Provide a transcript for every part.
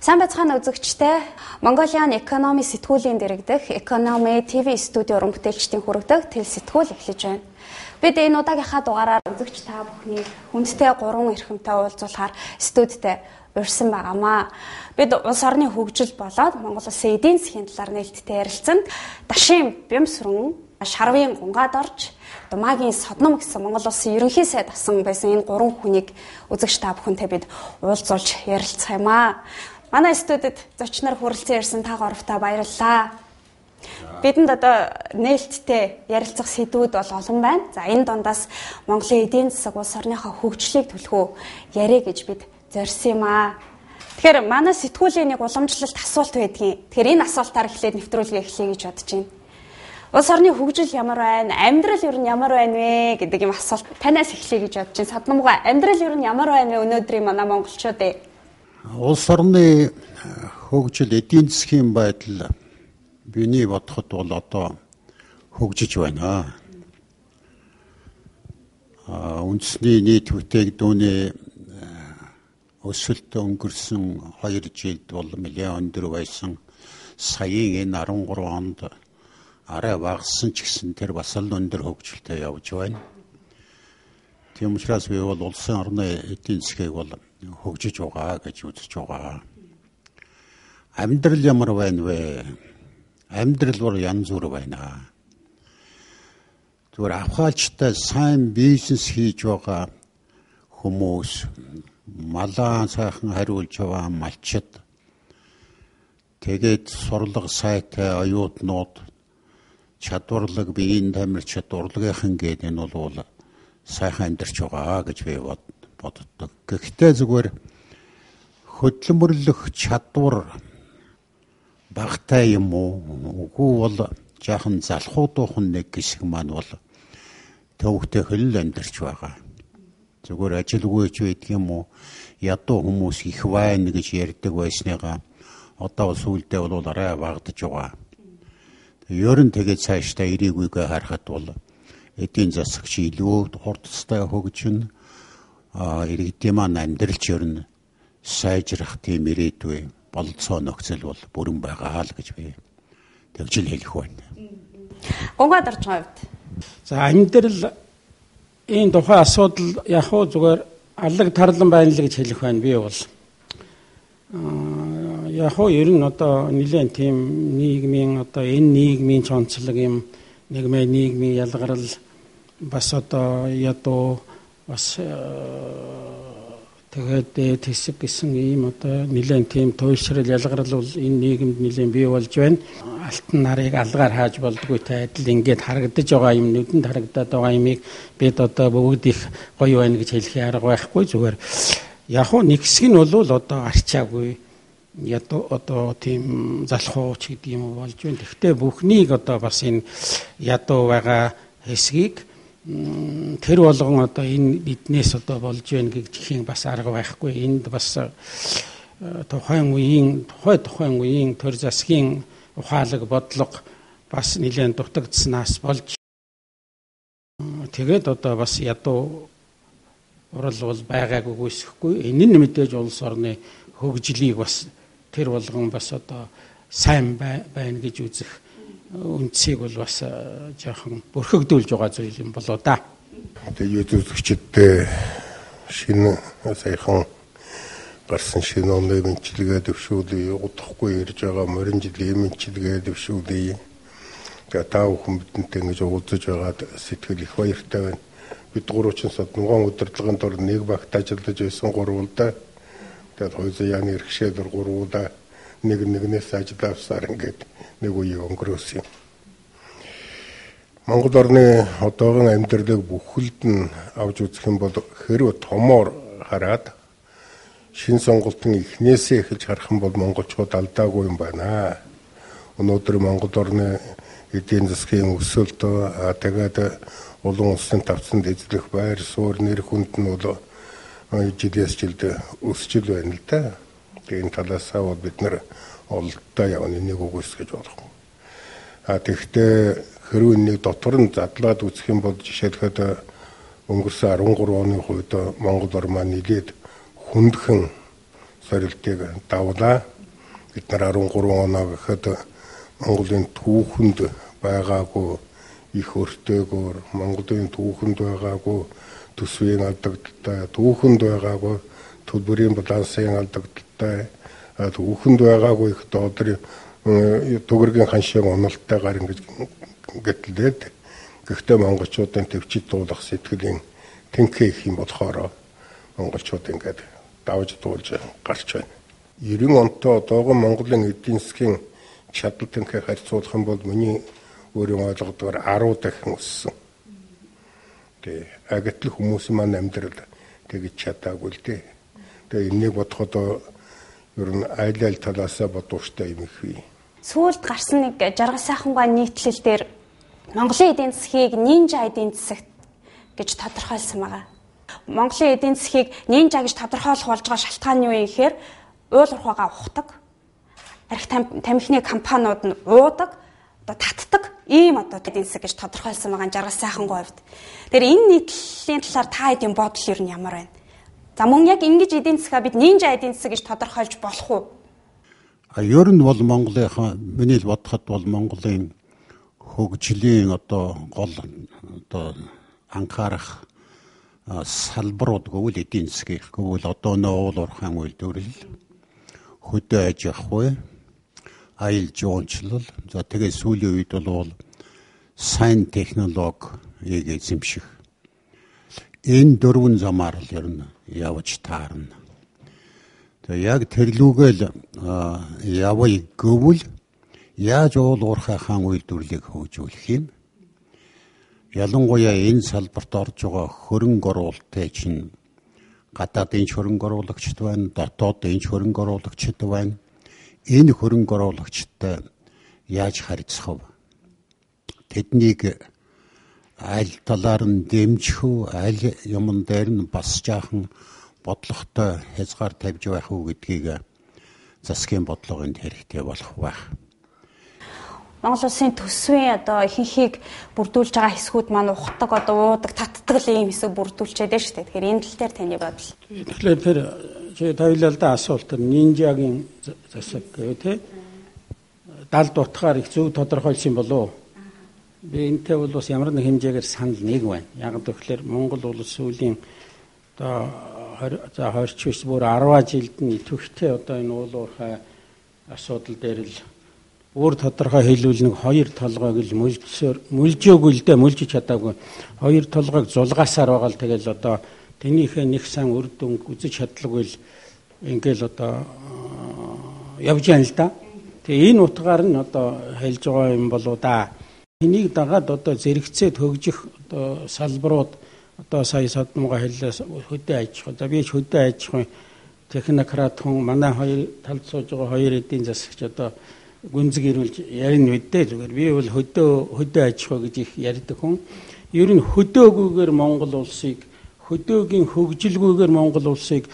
Сайн байцгаана үзэгчдээ. Mongolian Economy сэтгүүлийн дэргэдэх Economy TV студио уран бүтээлчдийн хүргэдэг тэл сэтгүүл эхлэж байна. Бид энэ удаагийнхаа дугаараар үзэгч та бүхнийг хүндтэй гурван эрхэмтэй уулзуулахаар студидтэй урьсан байгаамаа. Бид улс орны хөгжил болоод Монгол улсын эдийн засгийн талаар нээлттэй ярилцсан. Дашийн Бямсрүн, Шарвын Гунгаад орж, Думаагийн Содном гэсэн Монгол улсын ерөнхий сайд асан байсан энэ гурван хүнийг үзэгч та бүхэнтэй бид уулзуулж ярилцах юм аа. Манай студид зочноор хүрэлцэн ирсэн та гуравтаа баярлалаа. Бидэнд одоо нээлттэй ярилцах сэдвүүд бол олон байна. За энэ дундаас Монголын эдийн засаг улс орныхоо хөгжлийг түлхүү яриа гэж бид зорьсон юм аа. Тэгэхээр манай сэтгүүлийн нэг уламжлалт асуулт байдгийн. Тэгэхээр энэ асуултаар эхлээд нэвтрүүлгээ эхлэе гэж бодож байна. Улс орны хөгжил ямар байна? Амьдрал ер нь ямар байна вэ гэдэг юм асуулт танаас эхлэе гэж бодож байна. Саднамгаа амьдрал ер нь ямар байна вэ өнөөдрийн манай монголчууд ээ? Улс орны хөгжил, эдийн засгийн байдал биний бодоход бол одоо хөгжиж байна. Үндэсний нийт бүтээгдэхүүний өсөлт өнгөрсөн 2 жилд бол нэлээд өндөр байсан. Саяын энэ 13 онд арай багассан ч гэсэн тэр бас л өндөр хөгжилтэй явж байна. Тийм учраас би бол улсын орны эдийн засгийг бол хөгжиж байгаа гэж үзэж байгаа. Амьдрал ямар байна вэ? Амьдрал бол янз бүр байна. Зүгээр авхаалчтай сайн бизнес хийж байгаа хүмүүс, малаа сайхан хариулж байгаа малчид, тэгээд сурлага сайтай оюутнууд, чадварлаг, биеийн тамир чадварлагийнхан гэдэг энэ бол сайхан амьдарч байгаа гэж би боддог. Гэхдээ зүгээр хөдөлмөрлөх чадвар багтай юм уу? Үгүй бол жаахан залхуудуухан нэг хэсэг маань бол төвөгтэй хөлл амьдарч байгаа. Зүгээр ажилгүй ч байдаг юм уу? Ядуу хүмүүс их байна гэж ярьдаг байсныгаа одоо сүүлдээ бол арай багадж байгаа. Ер нь тэгээд цаашдаа ирээдүйгээ харахад бол эдийн засагч илүү хурдтай хөгжинэ. Иргэдийн маань амьдралч ер нь сайжрах тийм ирээдүй бололцоо нөхцөл бол бүрэн байгаа л гэж би тэгжил хэлэх байна. Гунгаад орж байгаа хувьд. За амьдрал энэ тухайн асуудал яг уу зүгээр алаг тарлан байна л гэж хэлэх байна би бол. Яг уу ер нь одоо нэлээд тийм нийгмийн одоо энэ нийгмийн онцлог юм нэгмээ нийгмийн ялгарл бас одоо ядуу бас тэгээд тэсэг гэсэн ийм одоо нэлээд тийм туйлшрал ялгарл бол энэ нийгэмд нэлээд бий болж байна. Алтан нарыг алгаар хааж болдгоо та адил ингээд харагдаж байгаа юм нүдэнд харагдаад байгаа юмыг бид одоо бүгд их гоё байна гэж хэлэх арга байхгүй. Зүгээр яг уу нэг хэсэг нь бол одоо арчаагүй ядуу одоо тийм залхууч гэдэг юм болж байна. Гэхдээ бүхнийг одоо бас энэ ядуу байгаа хэсгийг тэр болгон одоо энэ биднээс одоо болж байна гэж ихийн бас арга байхгүй. Энд бас тухайн үеийн тухайн үеийн төр засгийн ухаалаг бодлого бас нэлээд дутагдсанаас болж тэгээд одоо бас ядуу урал бол байгааг үгүйсэхгүй. Энэ нь мэдээж улс орны хөгжлийг бас тэр болгон бас одоо сайн байна гэж үзэх үндсийг бол бас жоохон бүрхэгдүүлж байгаа зүйл юм болоо да. Тэгээд үзэгчдээ шинэ саяхан гарсан шинэ оны мэнчилгээ дэвшүүлье, удахгүй ирж байгаа морин жилийн мэнчилгээ дэвшүүлье. Тэгээд та бүхэн бидэнтэй ингэж уулзаж байгаад сэтгэл их баяртай байна. Бид гурван чин Содногоон удирдлагын дор нэг багт ажиллаж байсан гурвуулдаа. Тэгээд хоёулаа яаны иргэшээлэр гурвуулаа нэг нэгнээс ажил авсаар ингээд нэг үе өнгөрөөсөн юм. Монгол орны одоогийн амьдралыг бүхэлд нь авч үзэх юм бол хэрвээ томоор хараад шинэ сонголтын эхнээсээ эхэлж харах юм бол монголчууд алдаагүй юм байна. Өнөөдөр Монгол орны эдийн засгийн өсөлт, тэгээд олон улсын тавцанд эзлэх байр суурь нэр хүнд нь бол жилээс жилд өсч л байна л да. Тэгээд энэ талаасаа бол бид нар ололттой явна, энийг үгүйсгэж болохгүй. Тэгэхдээ хэрвээ энийг дотор нь задлаад үзэх юм бол жишээлхэд өнгөрсөн 13 оны хувьд Монгол ор маань нэлээд хүндхэн сорилтыг давлаа. Бид нар 13 оноо гэхэд Монголын түүхэнд байгаагүй их өртөөгөөр, Монголын түүхэнд байгаагүй төсвийн алдагдaltaй, түүхэнд байгаагүй төлбөрийн балансын алдагдaltaй, түүхэнд байгаагүй их долларын төгрөгийн ханшийн уналтайгаар ингэж гэтлээд, гэхдээ монголчуудын төвчд дуулах сэтгэлийн тэнхээ их юм болохоор монголчууд ингээд давж дуулж гарч байна. 90 онтой одоогон Монголын эдийн засгийн чадал тэнхээ харьцуулах юм бол миний өөрийн ойлгодгоор 10 дахин өссөн. Тэ агтл хүмүүсийн маань амьдрал тэгж чадаагүй л дээ. Тэгээ энэнийг бодоход ер нь айл айл талаасаа бодууштай юм их бий. Сүүлд гарсан нэг жаргал сайхангаа нийтлэл дээр Монголын эдийн засгийг нинжа эдийн засагт гэж тодорхойлсон байгаа. Монголын эдийн засгийг нинжа гэж тодорхойлох болж байгаа шалтгаан нь юу юм гэхээр уул уурхайгаа ухдаг, арх тамхины компаниуд нь уудаг, одоо татдаг ийм одоо эдийн засаг гэж тодорхойлсон байгаа жаргал сайхангаа хувьд. Тэгэхээр энэ нийтлэлийн талаар та хэдийн бодол ер нь ямар байна? За мөн яг ингэж эдийн засгаа бид нинжа эдийн засаг гэж тодорхойлж болох уу? А ер нь бол Монголынхаа миний л бодоход бол Монголын хөгжлийн одоо гол одоо анхаарах салбарууд гэвэл эдийн засгийг гэвэл одоо нөө уул уурхайн үйлдвэрлэл, хөдөө аж ахуй, аялал жуулчлал, за тэгээ сүүлийн үед бол сайн технологиг эзэмших. Энэ дөрвөн замаар л ер нь явж таарна. Тэгээ яг тэрлүүгээл явъя гэвэл яаж уул уурхайхаа үйлдвэрлэлийг хөгжүүлэх юм? Ялангуяа энэ салбарт орж байгаа хөрөнгө оруулалтыг чинь гадаадын хөрөнгө оруулагчид байна, дотоодын хөрөнгө оруулагчид байна. Энэ хөрөнгө оруулагчидтай яаж харьцах вэ? Тэднийг аль талаар нь дэмжих үү, аль юмн дээр нь бас жаахан бодлоготой хязгаар тавьж байх уу гэдгийг засгийн бодлогонд хэрэгтэй болох байх. Монгол улсын төсвийн одоо ихэнхийг бүрдүүлж байгаа хэсгүүд маань ухдаг, одоо уудаг, татдаг л ийм хэсэг бүрдүүлчихэд байна шүү дээ. Тэгэхээр энэ тал дээр таны бодол. Тэгэхээр тэр чи тавилаа л да асуулт нинжагийн засаг гэв те. Далд утгаар их зөв тодорхойлсон болов уу? Би энэтэй бол бас ямар нэг хэмжээгээр санал нэг байна. Яг гэвэл Монгол улс сүүлийн одоо 20 за 20 биш бүр 10 жилд нь идэвхтэй одоо энэ уул уурхай асуудал дээр л өөр тодорхой хэлбэл нэг хоёр толгойг л мөлжөөгүй л дээ, мөлжиж чадаагүй. Хоёр толгойг зулгаасаар байгаа л тэгэл одоо тэнийхээ нэг сан үр дүнг үзэж чадлагүй л ингээл одоо явж яана л да. Тэгээ энэ утгаар нь одоо хэлж байгаа юм болоо да. Энийг дагаад одоо зэрэгцээд хөгжих одоо салбарууд одоо сая содмогоо хэллээ хөдөө аж ахуй. За би ч хөдөө аж ахуйн технократ хүн манай хоёр талд сууж байгаа хоёр эдийн засагч одоо гүнзэг ирүүлж ярина үдээ зүгээр. Би бол хөдөө аж ахуй гэж их ярьдаг хүн. Ер нь хөдөөгүйгээр Монгол улсыг хөдөөгийн хөгжилгүйгээр Монгол улсыг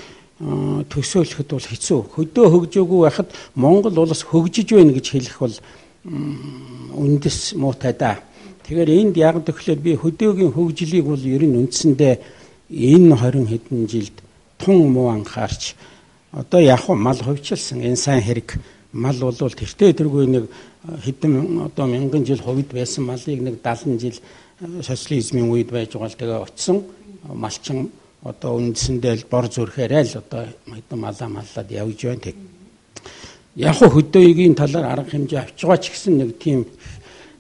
төсөөлөхөд бол хэцүү. Хөдөө хөгжөөгүй байхад Монгол улс хөгжиж байна гэж хэлэх бол үндэс муутай да. Тэгэхээр энд яг тэгэхээр би хөдөөгийн хөгжлийг бол ер нь үндсэндээ энэ 20 хэдэн жилд тун муу анхаарч одоо яг мал хувьчилсан энэ сайн хэрэг мал бол тэртээ тэргүй нэг хэдэн одоо мянган жил хувьд байсан малыг нэг 70 жил социализмын үед байж байгаа л тэгээ очсон малчин одоо үндсэндээ л бор зүрхээрээ л одоо хэдэн малаа маллаад явж байна. Тэг. Яг хөдөөгийн талаар арга хэмжээ авч байгаа ч гэсэн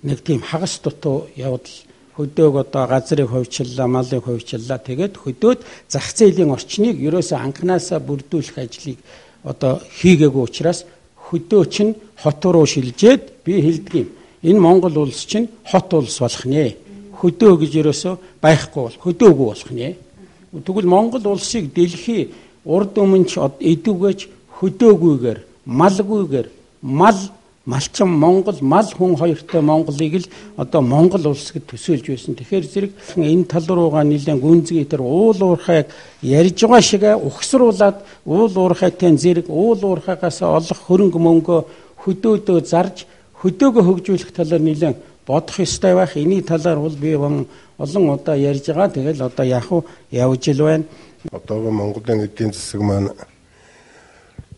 нэг тийм хагас дутуу явдал хөдөөг одоо газрыг хувьчлаа, малыг хувьчлаа. Тэгээд хөдөөд зах зээлийн орчныг ерөөсөө анханасаа бүрдүүлэх ажлыг одоо хийгээгүй учраас хөдөө чинь хот руу шилжээд би хэлдэг юм. Энэ Монгол улс чинь хот улс болох нэ. Хөдөө гэж ерөөсөө байхгүй бол хөдөөгүй болох нэ. Тэгвэл Монгол улсыг дэлхий урд өмнө ч эдүгэж хөдөөгүйгээр малгүйгээр мал малчин Монгол мал хүн хоёртой Монголыг л одоо Монгол улс гэж төсөөлж байсан. Тэгэхээр зэрэг энэ тал руугаа нэлээд гүнзгий тэр уул уурхайг ярьж байгаа шигэ угсруулад уул уурхайтай зэрэг уул уурхайгаас олох хөрөнгө мөнгөө хөдөөдөө зарж хөдөөгөө хөгжүүлэх талаар нэлээд бодох ёстой байх. Эний талаар бол би олон удаа ярьж байгаа. Тэгэл одоо яг уу явж ил байна. Одоогийн Монголын эдийн засаг маань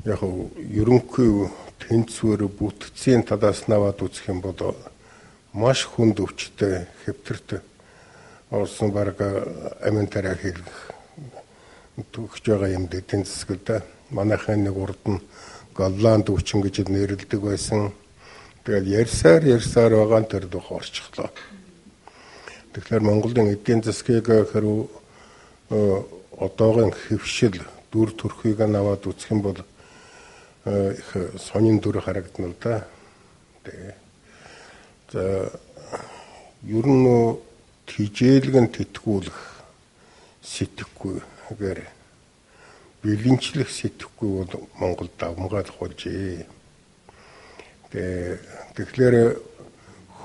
яг ерөнхий тэнцвэр бүтцийн талаас наваад үзэх юм бол маш хүнд өвчтэй хэвтэрт орсон баг амин тариа хийлгэх төгсөж байгаа юм эдийн засаг л да. Манайхын нэг урд нь Голланд өвчин гэж нэрлэдэг байсан. Тэгээд ярьсаар байгаа нь тэр дөх орчихлоо. Тэгэхээр Монголын эдийн засгийг хэрв одоогийн хэвшил дүр төрхийг аваад үзэх юм бол их сонин дүр харагдана л да. Тэгээ. За ер нь тижээлгэн тэтгүүлэх сэтгэхгүйгээр бэлэнчлэх сэтгэхгүй бол Монголд давмгаалах болжээ. Тэгээ тэгэхээр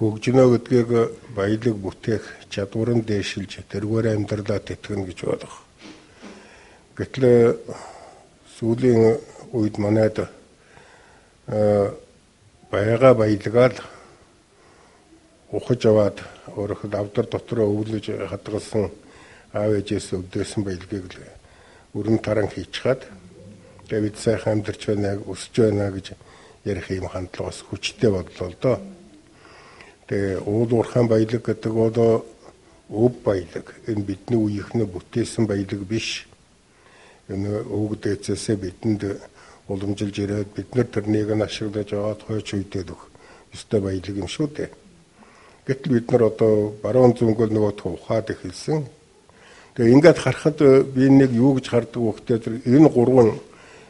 хөгжинө гэдгийг баялаг бүтээх чадвар нь дээшилж тэргээр амьдралаа тэтгэнэ гэж бодох. Гэтэл сүүлийн үед манайд байгаа баялагаа л ухаж аваад өөрөөр авдар дотроо өвлөж хадгалсан аав ээжээс өвдөөсөн баялагийг л өрн таран хийчихад тэгээ бид сайхан амьдарч байна, өсөж байна гэж ярих юм хандлага бас хүчтэй бодлоо л доо. Тэгээ уул уурхайн баялаг гэдэг бол өв баялаг. Энэ бидний үеийнхний бүтээсэн баялаг биш. Энэ өвөг дээдсээсээ бидэнд уламжилж ирээд бид нар тэрнийг нь ашиглаж аваад хойч үедээ өгөх ёстой баялаг юм шүү дээ. Гэтэл бид нар одоо баруун зөнгөл нөгөөх ухаад эхэлсэн. Тэгээ ингээд харахад би нэг юу гэж хардаг вэ гэхээр энэ гурван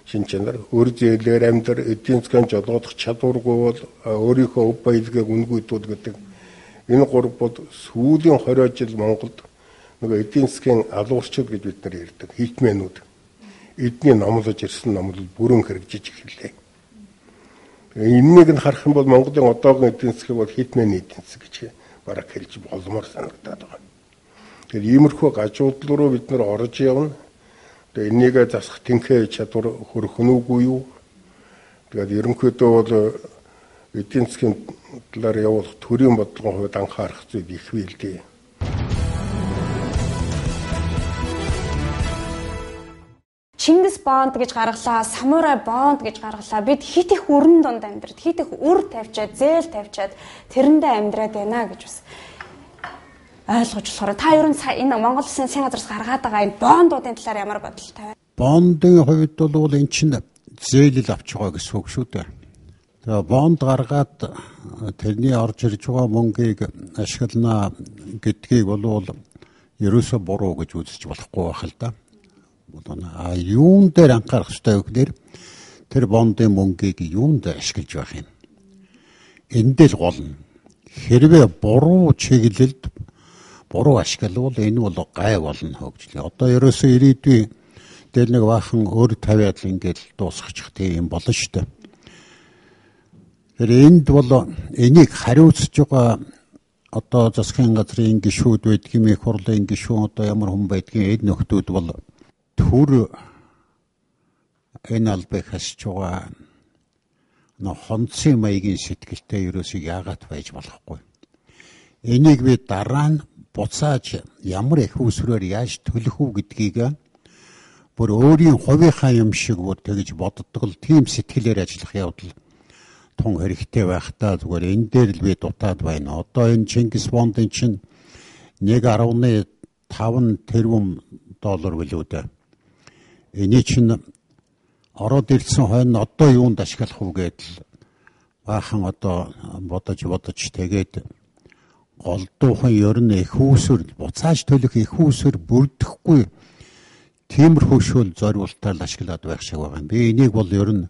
шин чанар өр зээлээр амьдр, эдийн засгийн жолоодох чадваргүй бол өөрийнхөө өв баялагийг үнэгүй гэдэг энэ гурав бол сүүлийн 20 жил Монголд нөгөө эдийн засгийн алуурчид гэж бид нар ярьдаг хийтмэнүүд эдний номлож ирсэн номлол бүрэн хэрэгжиж эхэллээ. Энэнийг нь харах юм бол Монголын одоогийн эдийн засгийг бол хийтмэн эдийн засаг гэж бараг хэлж болмоор санагдаад байгаа. Тэгэхээр иймэрхүү гажуудал руу бид нар орж явна. Тэгээ энийг засах тэнхээ чадвар хөрөх нь үгүй юу? Тэгээд ерөнхийдөө бол эдийн засгийн талаар явуулах төрийн бодлогын хувьд анхаарах зүйл их бий л дээ. Чингис бонд гэж гаргалаа, самурай бонд гэж гаргалаа. Бид хит их өрн дунд амьдраад, хит их үр тавьчаад, зээл тавьчаад тэрэндээ амьдраад байна гэж бас ойлгож болохоор та ер нь энэ Монгол Улсын засгийн газраас гаргаад байгаа энэ бондуудын талаар ямар бодолтой вэ? Бондын хувьд бол эн чинь зээлэл авч байгаа гэсэн үг шүү дээ. Тэгээ бонд гаргаад тэрний орж ирж байгаа мөнгийг ашиглана гэдгийг бол ерөөсөө буруу гэж үзэж болохгүй байх л да. А юун дээр анхаарах ёстой вэ гэхээр тэр бондын мөнгийг юунд ашиглаж байх юм. Энд л гол нь хэрвээ буруу чиглэлд буруу ашиглавал энэ бол гай болно хөгжлөө. Одоо ерөөсөө ирээдүйн дээр нэг баахан өөр тавиад л ингээд дуусгачих тийм болно шүү дээ. Тэр энд бол энийг хариуцж байгаа одоо засгийн газрын гишүүд байдаг юм, их хурлын гишүүн одоо ямар хүн байдгийг эд нөхдүүд бол төр энэ албыг хасж байгаа нөө хонцын маягийн сэтгэлтэй ерөөсөө яагаад байж болохгүй. Энийг би дараа нь буцааж ямар их усрээр яаж төлөх үү гэдгийг бүр өөрийн хувийнхаа юм шиг бүр тэгж боддог л тийм сэтгэлээр ажиллах явдал тун хэрэгтэй байх та. Зүгээр энэ дээр л би дутаад байна. Одоо энэ Чингис бондын чинь 1.5 тэрбум доллар билүү дээ. Эний чинь ороод ирсэн хойно одоо юунд ашиглах вэ гэдэл баахан одоо бодож тэгээд голдуухан ер нь их үүсвэр буцааж төлөх их үүсвэр бүрдэхгүй тиймэрхүү шөл зориултаар ашиглаад байх шиг байгаа юм. Би энийг бол ер нь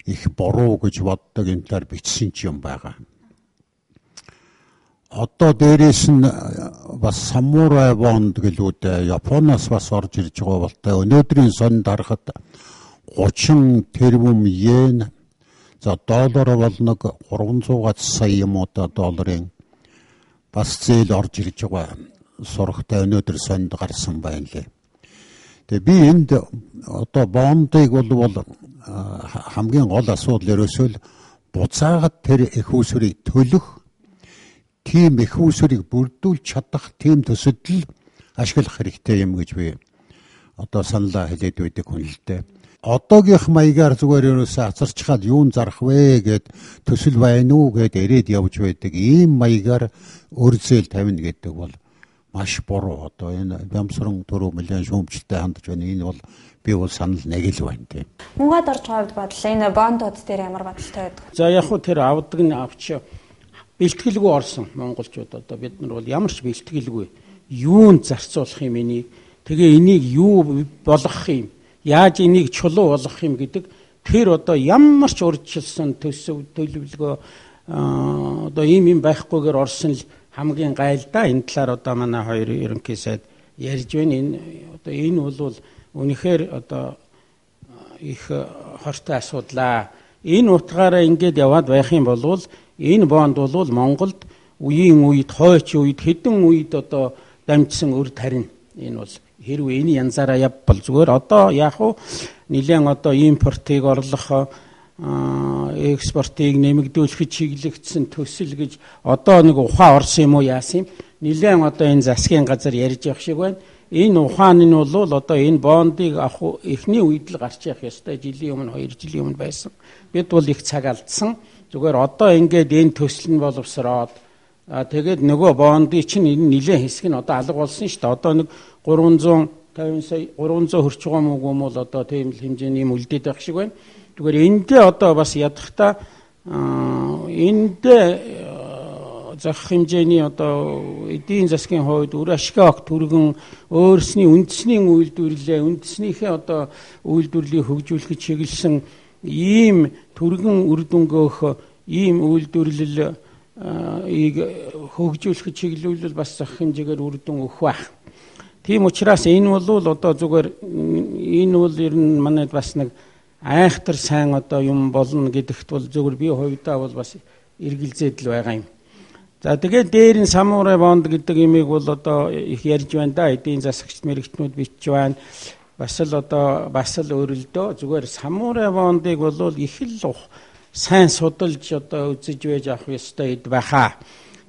их буруу гэж боддог юм талаар бичсэн ч юм байгаа. Одоо дээрээс нь бас самурай бонд гэлүүд Японоос бас орж ирж байгаа болтой. Өнөөдрийн сонд харахад 30 тэрбум йен, за доллар бол нэг 300 сая юм уу долларын бас зээл орж ирж байгаа сурагтай өнөөдөр сонд гарсан байна лээ. Тэгээ би энд одоо бондыг бол хамгийн гол асуудал ерөөсөө л буцаагаад тэр эх үүсвэрийг төлөх тийм эх үүсвэрийг бүрдүүлж чадах тийм төсөдөл ашиглах хэрэгтэй юм гэж би одоо саналаа хэлээд байдаг хүн л дээ. Одоогийнх маягаар зүгээр ерөөсөө ацарчхаад юун зарах вэ гэд төсөл байна уу гэд ирээд явж байдаг. Ийм маягаар өр зээл тавина гэдэг бол маш буруу. Одоо энэ Бямсран төрөө нэлээд шүүмжлэлтэй хандж байна. Энэ бол би бол санал нэг л байна тийм. Мөнгөд орж байгаа хувьд бодлоо. Энэ бондууд дээр ямар бодолтой байдаг? За яг хуу тэр авдаг нь авч бэлтгэлгүй орсон монголчууд одоо бид нар бол ямар ч бэлтгэлгүй юунд зарцуулах юм энийг, тэгээ энийг юу болгох юм, яаж энийг чулуу болгох юм гэдэг тэр одоо ямар ч урьдчилсан төсөв төлөвлөгөө одоо ийм юм байхгүйгээр орсон л хамгийн гайл да. Энэ талаар одоо манай хоёр ерөнхий сайд ярьж байна. Энэ одоо энэ бол үнэхээр одоо их хортой асуудлаа. Энэ утгаараа ингээд яваад байх юм бол энэ бонд бол Монголд үеийн үед, хойч үед, хэдэн үед одоо дамжсан өр тарина. Энэ бол хэрвээ энэ янзаараа явбал зүгээр. Одоо яг уу нэлээд одоо импортыг орлох, экспортыг нэмэгдүүлэхэд чиглэгдсэн төсөл гэж одоо нэг ухаан орсон юм уу яасан юм. Нэлээд одоо энэ засгийн газар ярьж явах шиг байна. Энэ ухаан нь бол одоо энэ бондыг авах эхний үед л гарч явах ёстой. Жилийн өмнө, 2 жилийн өмнө байсан. Бид бол их цаг алдсан. Зүгээр одоо ингээд энэ төсөл нь боловсроод тэгээд нөгөө бондын чинь энэ нэлээд хэсэг нь одоо алга болсон шүү дээ. Одоо нэг 350 сая 300 хөрч байгаа мөг юм бол одоо тийм л хэмжээний юм үлдээд байх шиг байна. Зүгээр эндээ одоо бас ядахта эндээ зах хэмжээний одоо эдийн засгийн хувьд үр ашгаа огт түргэн өөрсний үндэсний үйлдвэрлэлээ, үндэснийхээ одоо үйлдвэрлэлийг хөгжүүлэхэд чиглэсэн ийм түргэн үр дүнгөөх ийм үйлдвэрлэл ийг хөгжүүлэхэд чиглүүлвэл бас зах хэмжээгээр үр дүн өгөх байх. Тийм учраас энэ бол одоо зүгээр энэ бол ер нь манайд бас нэг айхтар сайн одоо юм болно гэдэгт бол зүгээр би хувьдаа бол бас эргэлзээд л байгаа юм. За тэгээд дээр нь самурай бонд гэдэг имийг бол одоо их ярьж байна да. Эдийн засагчд мэрэгтнүүд бичиж байна. Бас л одоо бас л өөрөлдөө. Зүгээр самурай бондыг бол их л сайн судалж одоо үзэж байж авах ёстой эд байхаа.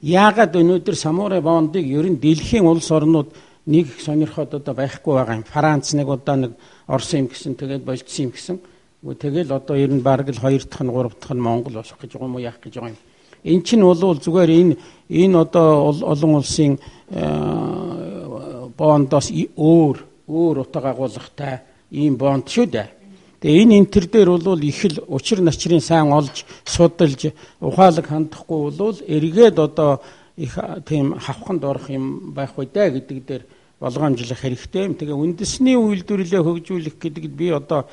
Яагаад өнөөдөр самурай бондыг ер нь дэлхийн улс орнууд нэг сонирхоод одоо байхгүй байгаа юм. Франц нэг удаа нэг орсон юм гэсэн, тэгээд болцсон юм гэсэн. Тэгэл одоо ер нь бараг л 2 дахь нь 3 дахь нь Монгол болох гэж байгаа юм уу, яах гэж байгаа юм. Энэ чинь бол зүгээр энэ одоо олон улсын бондоос өөр утга агуулгатай ийм бонд шүү дээ. Тэгээ энэ энтер дээр бол их л учир начрын сайн олж судалж ухаалаг хандахгүй бол эргээд одоо их тийм хавханд орох юм байх үү дээ гэдэг дээр болгоомжлох хэрэгтэй юм. Тэгээ үндэсний үйлдвэрлэлээ хөгжүүлэх гэдэгт би одоо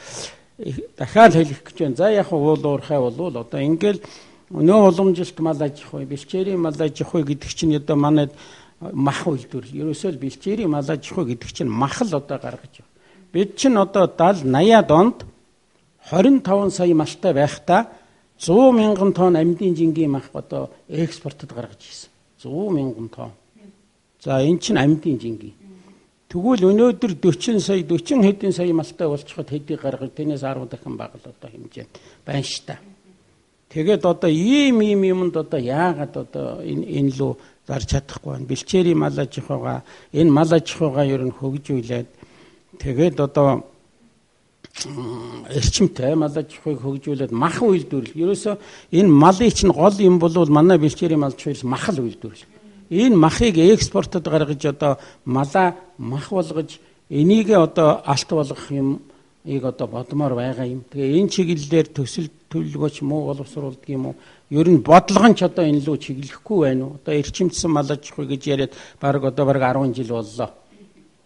дахиад хэлэх гэж байна. За яг уул уурхай бол одоо ингээл өнөө уламжилт мал аж ахуй, бэлчээрийн мал аж ахуй гэдэг чинь одоо манайд мах үйлдвэрлэл. Ерөөсөө л бэлчээрийн мал аж ахуй гэдэг чинь мах л одоо гаргаж байна. Бид чинь одоо 70 80-ад онд 25 сая малтай байхдаа 100 мянган тонн амьдын жингийн мах одоо экспортод гаргаж ирсэн. 100 мянган тонн. За энэ чинь амьдын жингийн. Тэгвэл өнөөдөр 40 сая, 40 хэдэн сая малтай болчиход хэдийг гаргаж тэрнээс 10 дахин бага л одоо хэмжээнд байна ш та. Тэгээд одоо ийм юмд одоо яагаад одоо энэ лүү зарж чадахгүй байна. Бэлчээрийн мал аж ахуйгаа, энэ мал аж ахуйгаа ер нь хөгжүүлээд тэгээд одоо эрчимтэй мал аж ахуйг хөгжүүлээд мах үйлдвэрлэл. Ерөөсөө энэ малын чинь гол юм бол манай бэлчээрийн мал аж ахуйс мах л үйлдвэрлэл. Энэ махыг экспортод гаргаж одоо малаа мах болгож энийг одоо алт болгох юм ийг одоо бодмоор байгаа юм. Тэгээ энэ чиглэлээр төсөл төлөвлөгөөч муу боловсруулдаг юм уу? Ер нь бодлого нь ч одоо энэ лүү чиглэхгүй байна уу? Одоо эрчимжсэн мал аж ахуй гэж яриад бараг 10 жил боллоо.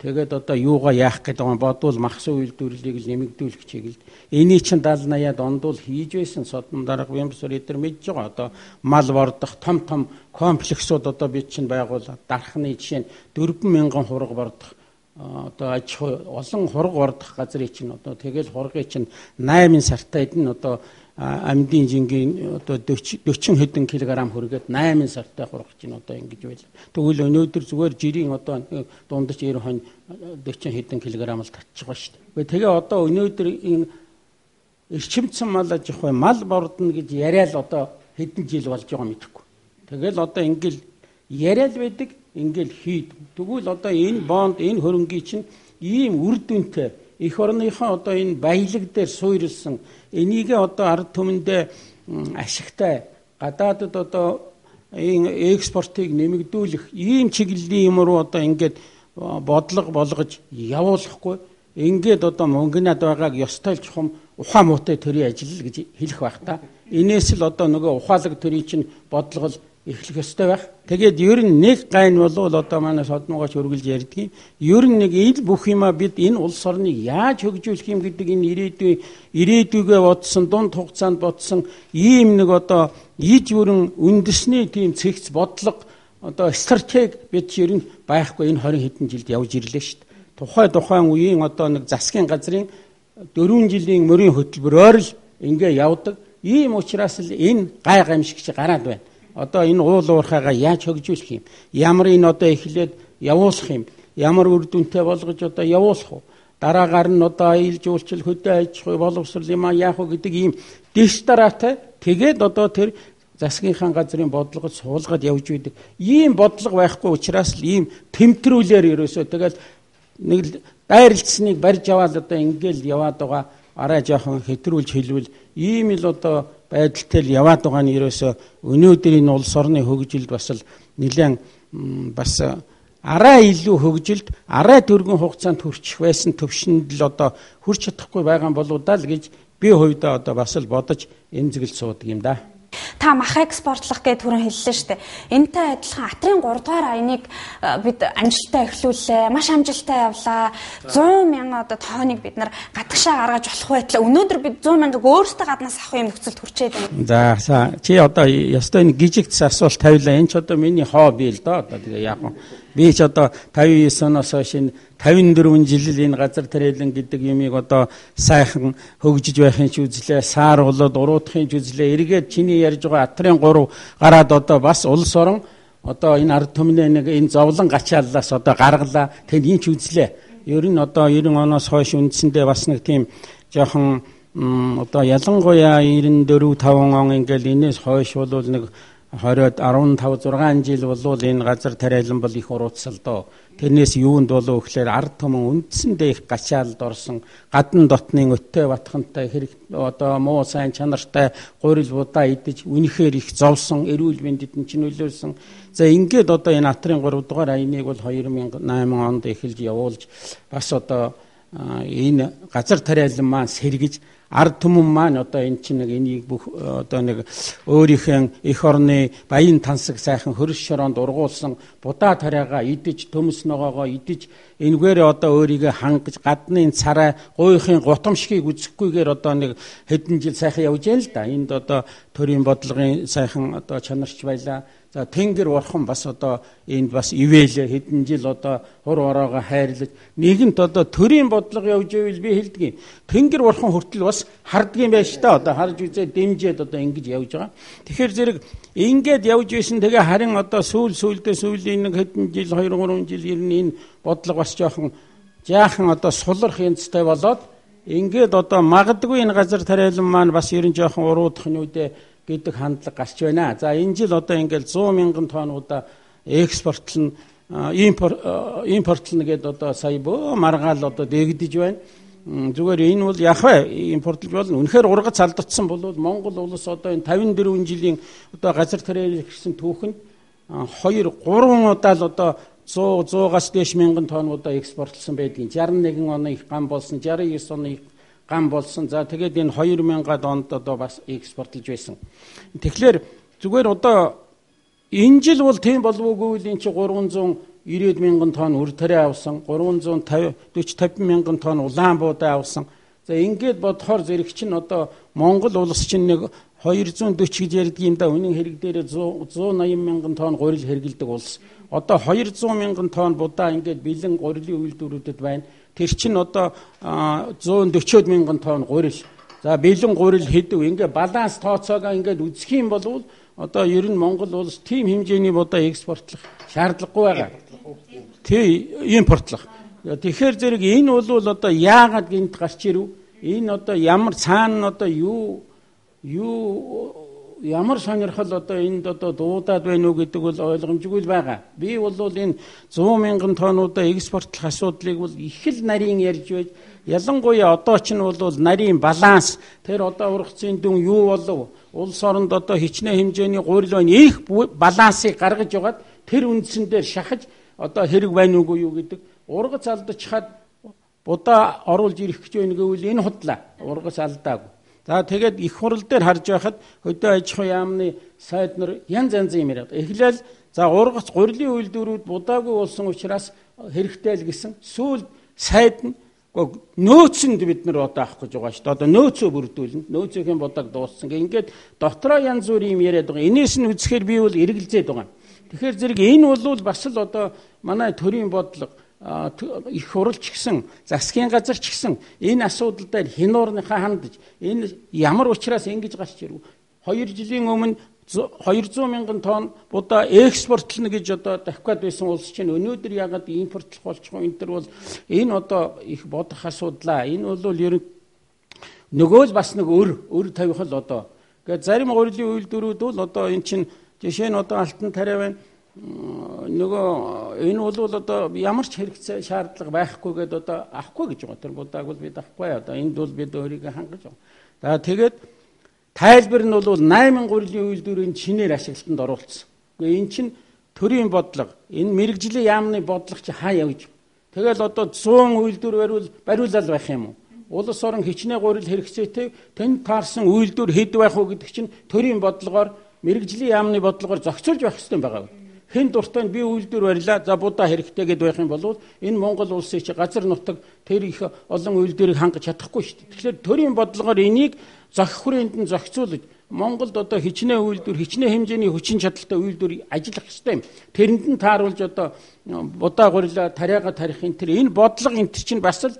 Тэгээд одоо юугаа яах гэдэг юм бодвол махсан үйлдвэрлэлийг л нэмэгдүүлэх чиглэлд. Энийг чинь 70 80-ад онд бол хийж байсан. Содон дарга Бямсур эдэр мэдж байгаа. Одоо мал бордох том том комплексууд одоо бид чинь байгуулаад дархны жишээ нь 4,000 хураг бордох одоо аж ахуй олон хураг бордох газрыг чинь одоо тэгэл хургийг чинь 8 сартай эдэн одоо амьдын жингийн одоо 40 хэдэн килограмм хүргээд 8 сартай хураг чинь одоо ингэж байл. Тэгвэл өнөөдөр зүгээр жирийн одоо дундаж 90 хонь 40 хэдэн килограмм л татчих байгаа шүү дээ. Тэгээ одоо өнөөдөр энэ эрчимцэн мал аж ахуй мал бордно гэж яриад одоо хэдэн жил болж байгаа мэдэхгүй. Тэгэл одоо ингээл яриад байдаг, ингээл хийд. Тэгвэл одоо энэ бонд, энэ хөрөнгийг чинь ийм үр дүнтэй, эх орныхоо одоо энэ баялаг дээр суурилсан энийгээ одоо ард түмэндээ ашигтай гадаадд одоо энэ экспортыг нэмэгдүүлэх ийм чиглэлийн юм руу одоо ингээд бодлого болгож явуулахгүй ингээд одоо мөнгөнад байгааг ёстой л чухам ухаан муутай төрийн ажил гэж хэлэх байх та. Энээс л одоо нөгөө ухаалаг төрийн чинь бодлого л эхлэх ёстой байх. Тэгээд ер нь нэг гайн болвол одоо манай содмогооч үргэлж ярьдгийг ер нь нэг энэ бүх юма бид энэ улс орныг яаж хөгжүүлэх юм гэдэг энэ ирээдүйгээ бодсон, дунд хугацаанд бодсон ийм нэг одоо иж бүрэн үндэсний тийм цэгц бодлого одоо стратеги бид ер нь байхгүй энэ 20 хэдэн жилд явж ирлээ шүү дээ. Тухайн үеийн одоо нэг засгийн газрын 4 жилийн мөрийн хөтөлбөрөөр л ингээ явдаг. Ийм учраас л энэ гай гамшигч гараад байна. Одоо энэ уул уурхайгаа яаж хөгжүүлэх юм? Ямар энэ одоо эхлээд явуулах юм? Ямар үр дүнтэй болгож одоо явуулах вэ? Дараагаар нь одоо аялал жуулчлал, хөдөө аж ахуй, боловсрол юм а яах вэ гэдэг ийм дэс дараатай тэгээд одоо тэр засгийнхаа газрын бодлогод суулгаад явж байдаг. Ийм бодлого байхгүй учраас л ийм тэмтрүүлээр ерөөсөө тэгэл нэг л дайралцсныг барьж аваад одоо ингээл яваад байгаа арай жоохон хэтрүүлж хэлвэл ийм л одоо байдалтай л яваад байгаа нь ерөөсөө өнөөдрийн улс орны хөгжилд бас л нэлээд бас арай илүү хөгжилд арай дөрвөн хугацаанд хүрчих байсан төвшөнд л одоо хүрч чадахгүй байгаа болоо даа л гэж би хувьдаа одоо бас л бодож эмзэгэлж суудаг юм да. Та мах экспортлох гэж түрүүн хэллээ шүү дээ. Энтэй адилхан атрын 3 дугаар аяныг бид амжилттай эхлүүллээ. Маш амжилттай явлаа. 100 мянга одоо тонныг бид нар гадагшаа гаргаж болох байтлаа. Өнөөдөр бид 100 мянга өөрсдөө гаднаас авах юм нөхцөлд хүрчээд байна. За чи одоо ёстой энэ гижигдсэн асуулт тавилаа. Энэ ч одоо миний хобби л доо. Одоо тэгээ яг би ч одоо 59 оноос хойш энэ 54 жил энэ газар тариалан гэдэг юмыг одоо сайхан хөгжиж байхын ч үзлээ, саар болоод уруудахын ч үзлээ. Эргээд чиний ярьж байгаа атрын 3 гараад одоо бас улс орон одоо энэ ард түмний нэг энэ зовлон гачааллаас одоо гаргалаа. Тэнд энэ ч үзлээ. Ер нь одоо 90 оноос хойш үндсэндээ бас нэг тийм жоохон одоо ялангуяа 94 5 он ингээл энэс хойш бол нэг 20-од 15 6 жил болвол энэ газар тариалан бол их уруутсал доо. Тэрнээс юунд болов гэхээр ард түмэн үндсэндээ их гачаалд орсон. Гадна дотнын өтөө батхантай хэрэг одоо муу сайн чанартай гурил будаа идэж үнэхээр их зовсон, эрүүл мэндэд нь ч нөлөөлсөн. За ингээд одоо энэ атрын 3 дугаар аяныг бол 2008 онд эхэлж явуулж бас одоо энэ газар тариалан маань сэргэж ард түмэн маань одоо энэ чинь нэг энийг бүх одоо нэг өөрийнхөө эх орны баян тансаг сайхан хөрс шороонд ургуулсан будаа тариагаа идэж төмс ногоогоо идэж энэгээр одоо өөрийгөө хангаж гадны царай гуйхын гутамшгийг үзэхгүйгээр одоо нэг хэдэн жил сайхан явж яана л да. Энд одоо төрийн бодлогын сайхан одоо чанарч байлаа. За Тэнгэр бурхан бас одоо энд бас ивэлээ хэдэн жил одоо хур ороогоо хайрлаж нэгэнт одоо төрийн бодлого явж ивэл би хэлдэг юм. Тэнгэр бурхан хүртэл бас харддаг юм байж та одоо харж үзээ дэмжээд одоо ингэж явж байгаа. Тэгэхээр зэрэг ингээд явж исэн тэгээ харин одоо сүүл сүүлдээ сүүлийн нэг хэдэн жил 2 3 жил ер нь энэ бодлого бас жоохон жаахан одоо сулрах янзтай болоод ингээд одоо магадгүй энэ газар тариалан маань бас ер нь жоохон уруудах нь үдэ гэдэг хандлага гарч байна. За энэ жил одоо ингээл 100 мянган тоннуудаа экспортлно, импортлно гэдээ одоо сая бөө маргаал одоо дэгдэж байна. Зүгээр энэ бол яг вэ импортлж болно. Үнэхээр ургац алдагдсан бол Монгол улс одоо энэ 54 жилийн одоо газар тариалан гэсэн түүхэнд 2 3 удаа л одоо 100 100-аас дээш мянган тоннуудаа экспортлсон байдгийг. 61 оны их гам болсон, 69 оны их гам болсон. За тэгээд энэ 2000-ад онд одоо бас экспортлж байсан. Тэгэхээр зүгээр одоо энэ жил бол тийм болов уугүй л энэ чи 390 мянган тонн үр тариа авсан, 340 50 мянган тонн улаан буудаа авсан. За ингээд бодохоор зэрэг чинь одоо Монгол улс чинь нэг 240 гэж ярьдаг юм да. Үнэн хэрэг дээр 180 мянган тонн гурил хэргэлдэг улс. Одоо 200 мянган тонн будаа ингээд бэлэн гурилын үйлдвэрүүдэд байна. Тэр чинь одоо 140 мянган тонн гурил. За бэлэн гурил хэдв ингээ баланс тооцоогоо ингээд үзэх юм бол одоо ер нь Монгол улс тийм хэмжээний будаа экспортлох шаардлагагүй байгаа. Тий, импортлох. Тэгэхээр зэрэг энэ бол одоо яагаад гинт гарч ирв? Энэ одоо ямар цаана нь одоо юу Ямар сонирхол одоо энд одоо дуудаад байна уу гэдэг бол ойлгомжгүй л байгаа. Би бол энэ 100 мянган тоннуудаа экспортлох асуудлыг бол их л нарийн ярьж байж, ялангуяа одоо ч нь бол нарийн баланс, тэр одоо ургацын дүн юу болов, улс оронд одоо хичнээн хэмжээний гурил байна, их балансыг гаргаж байгаад тэр үндсэн дээр шахаж одоо хэрэг байна уугүй юу гэдэг ургац алдчихад будаа оруулж ирэх гэж байна гэвэл энэ худлаа ургац алдаагүй. За тэгээд их хурал дээр харж байхад хөдөө аж ахуйн яамны сайд нар янз янзын юм яриад. Эхлээл за ургац гурилын үйлдвэрүүд будаагүй болсон учраас хэрэгтэй л гэсэн. Сүүлд сайд нь нөөцөнд бид нар одоо авах гэж байгаа шүү дээ. Одоо нөөцөө бүрдүүлнэ. Нөөцийн будааг дууссан. Ингээд дотроо янз бүрийн юм яриад байгаа. Энээс нь үзэхээр би бол эргэлзээд байгаа. Тэгэхээр зэрэг энэ бол бас л одоо манай төрийн бодлого их хурал ч гэсэн засгийн газар ч гэсэн энэ асуудал дээр хянуурныхаа хандаж энэ ямар учраас ингэж гарч ирв. 2 жилийн өмнө 200 мянган тонн будаа экспортлно гэж одоо давхиад байсан улс чинь өнөөдөр яагаад импортлох болчих вэ? Энэ төр бол энэ одоо их бодох асуудлаа. Энэ бол ер нь нөгөө л бас нэг өр тавих л одоо. Ингээд зарим гурилын үйлдвэрүүд бол одоо эн чинь жишээ нь одоо алтан тариа байна. Нөгөө энэ бол одоо ямар ч хэрэгцээ шаардлага байхгүй гэдээ одоо авахгүй гэж байгаа. Тэр будааг бол бид авахгүй. Одоо энд бол бид өөрийгөө хангаж байгаа. За тэгээд тайлбар нь бол 8 гурилын үйлдвэрийн шинээр ашиглалтанд оруулсан. Гэхдээ эн чинь төрийн бодлого, энэ мэргэжлийн яамны бодлого чи хаа явж. Тэгэл одоо 100 үйлдвэр бариулал байх юм уу? Улс орон хичнээн гурил хэрэгцээтэй тэнд таарсан үйлдвэр хэд байх уу гэдэг чинь төрийн бодлогоор мэргэжлийн яамны бодлогоор зохицуулж байх хэрэгтэй байгаа. Хэн дуртай нь би үйлдвэр барилаа, за будаа хэрэгтэй гэдээ байх юм бол энэ Монгол улсын чи газар нутаг тэр их олон үйлдвэрийг хангаж чадахгүй шүү дээ. Тэгэхээр төрийн бодлогоор энийг зохих хүрээнд нь зохицуулж Монголд одоо хичнээн үйлдвэр, хичнээн хэмжээний хүчин чадалтай үйлдвэр ажиллах ёстой юм. Тэрэнд нь тааруулж одоо будаа гурилаа тариагаа тарих энэ тэр энэ бодлого энэ чинь бас л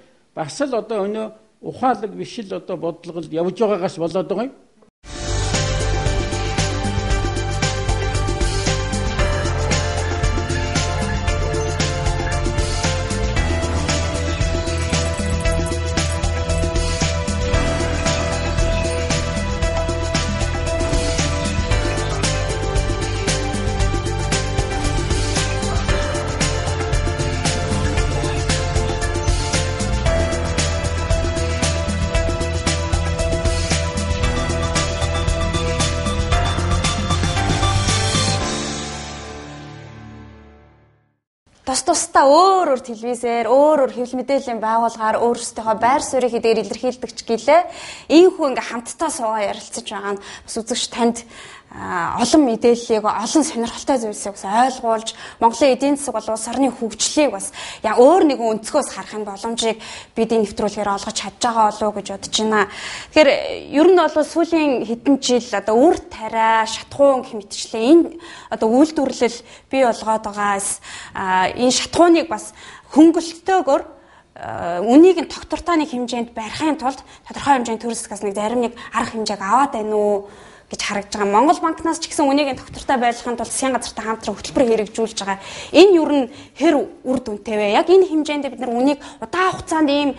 одоо өнөө ухаалаг биш л одоо бодлого л явж байгаагаас болоод байгаа юм. Тус тусдаа өөр өөр телевизээр, өөр өөр хэвлэл мэдээллийн байгууллагаар өөрсдийнхөө байр суурийг хэдээр илэрхийлдэг ч гэлээ. Ийхүү ингээ хамтдаа суугаа ярилцаж байгаа нь бас үзэгч танд олон мэдээллийг, олон сонирхолтой зүйлсийг бас ойлгуулж, Монголын эдийн засаг бол улс орны хөгжлийг бас яа өөр нэгэн өнцгөөс харахын боломжийг бид энэ нэвтрүүлгээр олгож чадж байгаа болов уу гэж бодож байна. Тэгэхээр ер нь бол сүүлийн хэдэн жил одоо үр тариа, шатхуун гэх мэтчлэн энэ одоо үйлдвэрлэл бий болгоод байгаас энэ шатхууныг бас хөнгөлөлтөөгөр үнийг нь тогтвортой нэг хэмжээнд барихын тулд тодорхой хэмжээний төр засгаас нэг зарим нэг арга хэмжээг аваад байна уу гэж харагдж байгаа. Монгол банкнаас ч гэсэн үнийг нь тогтвортой байлгахын тулд засгийн газартай хамтран хөтөлбөр хэрэгжүүлж байгаа. Энэ юу н хэр үр дүнтэй вэ? Яг энэ хэмжээнд бид нар үнийг удаан хугацаанд ийм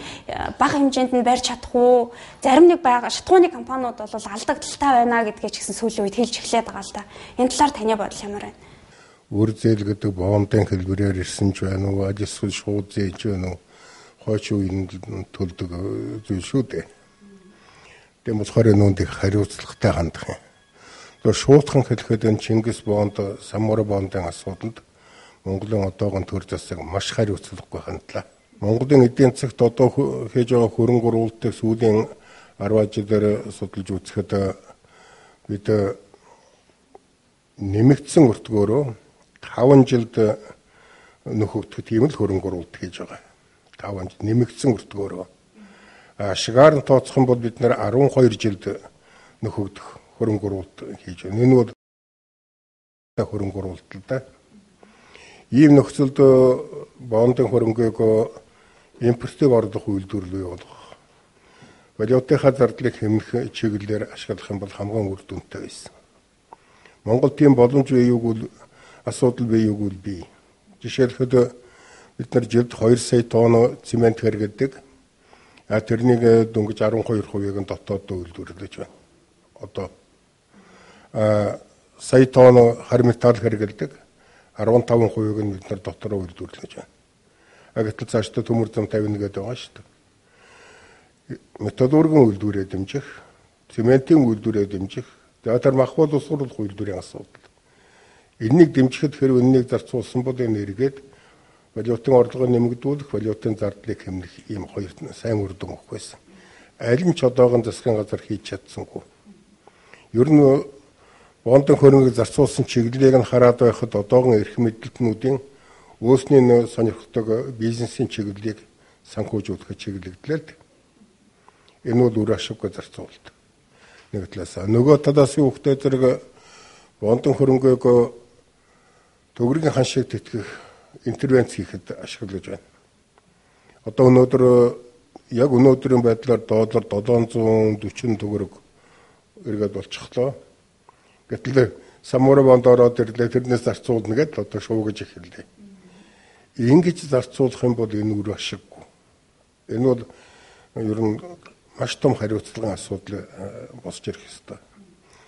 бага хэмжээнд нь барьж чадах уу? Зарим нэг байгаа шатхууны компаниуд бол алдагдaltaй байна гэдгээ ч гэсэн сүүлийн үед хэлж эхлээд байгаа л да. Энэ талаар таны бодол ямар байна? Үр зээл гэдэг бондын хэлбэрээр ирсэн ч байна уу? Аль эсвэл шууд зээж байна уу? Хойч үеийн төлдөг зүйл шүү дээ. Тийм болохоор энэ үнд их хариуцлагатай хандах юм. Тэгэхээр шуутхан хэлэхэд энэ Чингис бонд, Самура бондын асуудалд Монголын одоогон төр засаг маш хариуцлагагүй хандлаа. Монголын эдийн засагт одоо хийж байгаа хөрөнгө оруулалтыг сүүлийн 10 жилээр судалж үзэхэд бид нэмэгдсэн өртгөөрөө 5 жилд нөхөгдөх тийм л хөрөнгө оруулалт хийж байгаа. 5 жил нэмэгдсэн өртгөөрөө. Ашгаар нь тооцох юм бол бид нэр 12 жилд нөхөгдөх хөрөнгө оруулалт хийж байна. Энэ бол хөрөнгө оруулалт л да. Ийм нөхцөлд бондын хөрөнгийг импортыг орлох үйлдвэрлэлийг болгох, валютынхаа зардлыг хэмнэх чиглэлээр ашиглах юм бол хамгийн үр дүнтэй байсан. Монгол тийм боломж бий юуг бол асуудал бий юуг бол бий. Жишээлхэд бид нар жилд 2 сая тонн цемент хэрэглэдэг. Тэрнийг дөнгөж 12%-ийг нь дотоод үйлдвэрлэж байна. Одоо Сая тонн хар металл хэрэглэдэг. 15%-ыг нь бид нар дотороо үйлдвэрлэж байна. А гэтэл цаашдаа төмөр зам тавина гэдэг байгаа шүү дээ. Металлургийн үйлдвэрээ дэмжих, цементийн үйлдвэрээ дэмжих, за тэр мах боловсруулах үйлдвэрийн асуудал. Энэнийг дэмжихэд хэрв энэнийг зарцуулсан бол энэ эргээд валютын орлогыг нэмэгдүүлэх, валютын зардлыг хэмнэх ийм хоёр сайн үр дүн өгөх байсан. Аль нь ч одоогон засгийн газар хийж чадсангүй. Ер нь бондын хөрөнгийг зарцуулсан чиглэлийг нь хараад байхад одоогон эрх мэдэлтнүүдийн өөрсний сонирхдаг бизнесийн чиглэлийг санхүүжүүлэх чиглэгдлээ л. Энэ бол үр ашиггүй зарцуулалт. Нэг талаас нөгөө талаас юу ихтэй зэрэг бондын хөрөнгийг төгрөгийн хан шиг тэтгэх интервенц хийхэд ашиглаж байна. Одоо өнөөдөр яг өнөөдрийн байдлаар доллар 740 төгрөг эргээд болчихлоо. Гэтэл Самура бонд ороод ирлээ, тэрнээс зарцуулна гэдэл одоо шуугаж эхэллээ. Ингэж зарцуулах юм бол энэ үр ашиггүй. Энэ бол ер нь маш том хариуцлагын асуудал босч ирэх ёстой.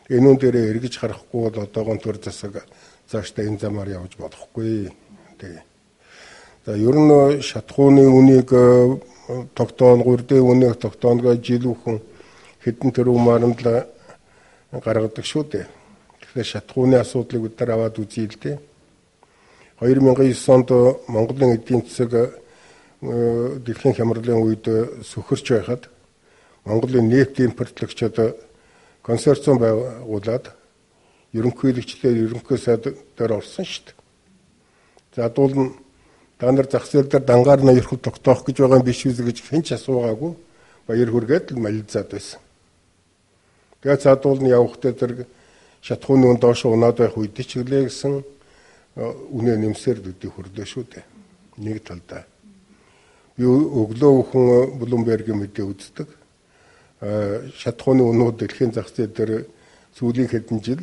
Энэ үн дээрээ эргэж харахгүй бол одоогон төр засаг цаашдаа энэ замаар явж болохгүй. Тэг. За ер нь шатхууны үнийг тогтоон, гурдын үнийг тогтооно гэж жил бүхэн хэдэн тэрбумаар нь л гаргадаг шүү дээ. Тэгэхээр шатхууны асуудлыг бид нар аваад үзье л дээ. 2009 онд Монголын эдийн засаг дэлхийн хямралын үед сөхөрч байхад Монголын нефть импортлогчид консорциум байгуулад ерөнхийлөгчдөө ерөнхий сайд дээр орсон шүү дээ. За дуулна та нар зах зээл дээр дангаар нь ерхэл тогтоох гэж байгаа юм биш үү гэж хэн ч асуугаагүй баяр хүргээд л малилцаад байсан. Тэгээ цаадуул нь явахдаа зэрэг шатхууны үн доош унаад байх үед ч гэлээ гэсэн үнэ нэмсээр төдий хөрлөө шүү дээ. Нэг талдаа. Би өглөө бүхэн Bloomberg-ийн мэдээ үздэг. Шатхууны үнүүд дэлхийн зах зээл дээр сүүлийн хэдэн жил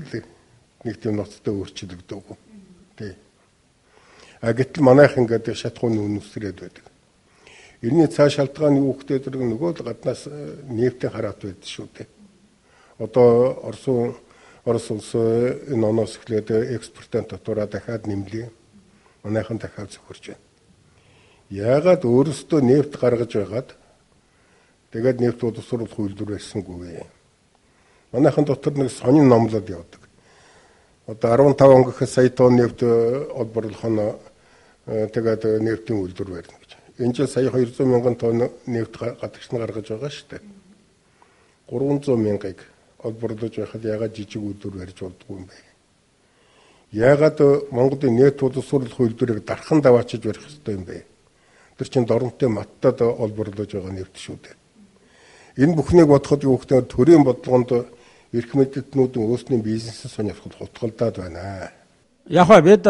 нэг тийм ноцтой өөрчлөгдөөгүй. Тий. А гэтэл манайх ингээд шатхууны үн өсрээд байдаг. Энэний цаа шалтгаан юу гэхээр зэрэг нөгөө л гаднаас нефтийн хараат байдаг шүү дээ. Одоо Орос улс энэ оноос эхлээд экспортын татвараа дахиад нэмлээ. Манайхан дахиад сөхөрч байна. Яагаад өөрөөсөө нефть гаргаж байгаад тэгээд нефть боловсруулах үйлдвэр барьсангүй вэ? Манайхан дотор нэг сонин номлоод явдаг. Одоо 15 он гэхэд сая тонн нефть олборлох нь тэгээд нефтийн үйлдвэр барьна гэж. Энэ жил сая 200 мянган тонн нефть гадагш нь гаргаж байгаа шүү дээ. 300 мянгаыг олборлож байхад яагаад жижиг үйлдвэр барьж болдгоо юм бэ? Яагаад Монголын нефть боловсруулах үйлдвэрийг дархан даваачиж барих ёстой юм бэ? Тэр чинь доромтой маттад олборлож байгаа нефть шүү дээ. Энэ бүхнийг бодоход юу гэхээр төрийн бодлогонд эрх мэдэлтнүүдийн өөрсдийн бизнесээ сонирхол хутгалдаад байна. Яг ба бид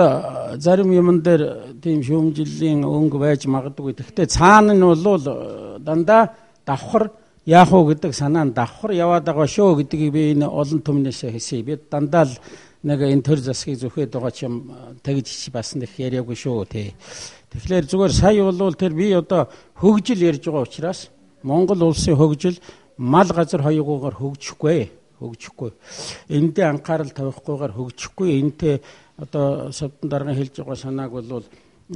зарим юмн дээр тийм шүүмжлэлийн өнгө байж магадгүй. Гэхдээ цаана нь бол дандаа давхар яах уу гэдэг санаа нь давхар яваад байгаа шүү гэдгийг би энэ олон түмнээс хэлье. Бид дандаа л нэг энэ төр засгийг зүхээд байгаа ч юм тэгж бас нэг яриаггүй шүү тий. Тэгэхээр зүгээр сая бол тэр би одоо хөгжил ярьж байгаа учраас Монгол улсын хөгжил мал газар хоёугуугаар хөгжихгүй. Хөгжихгүй. Эндээ анхаарал тавихгүйгээр хөгжихгүй. Энтэй одоо савдан дарган хэлж байгаа санааг бол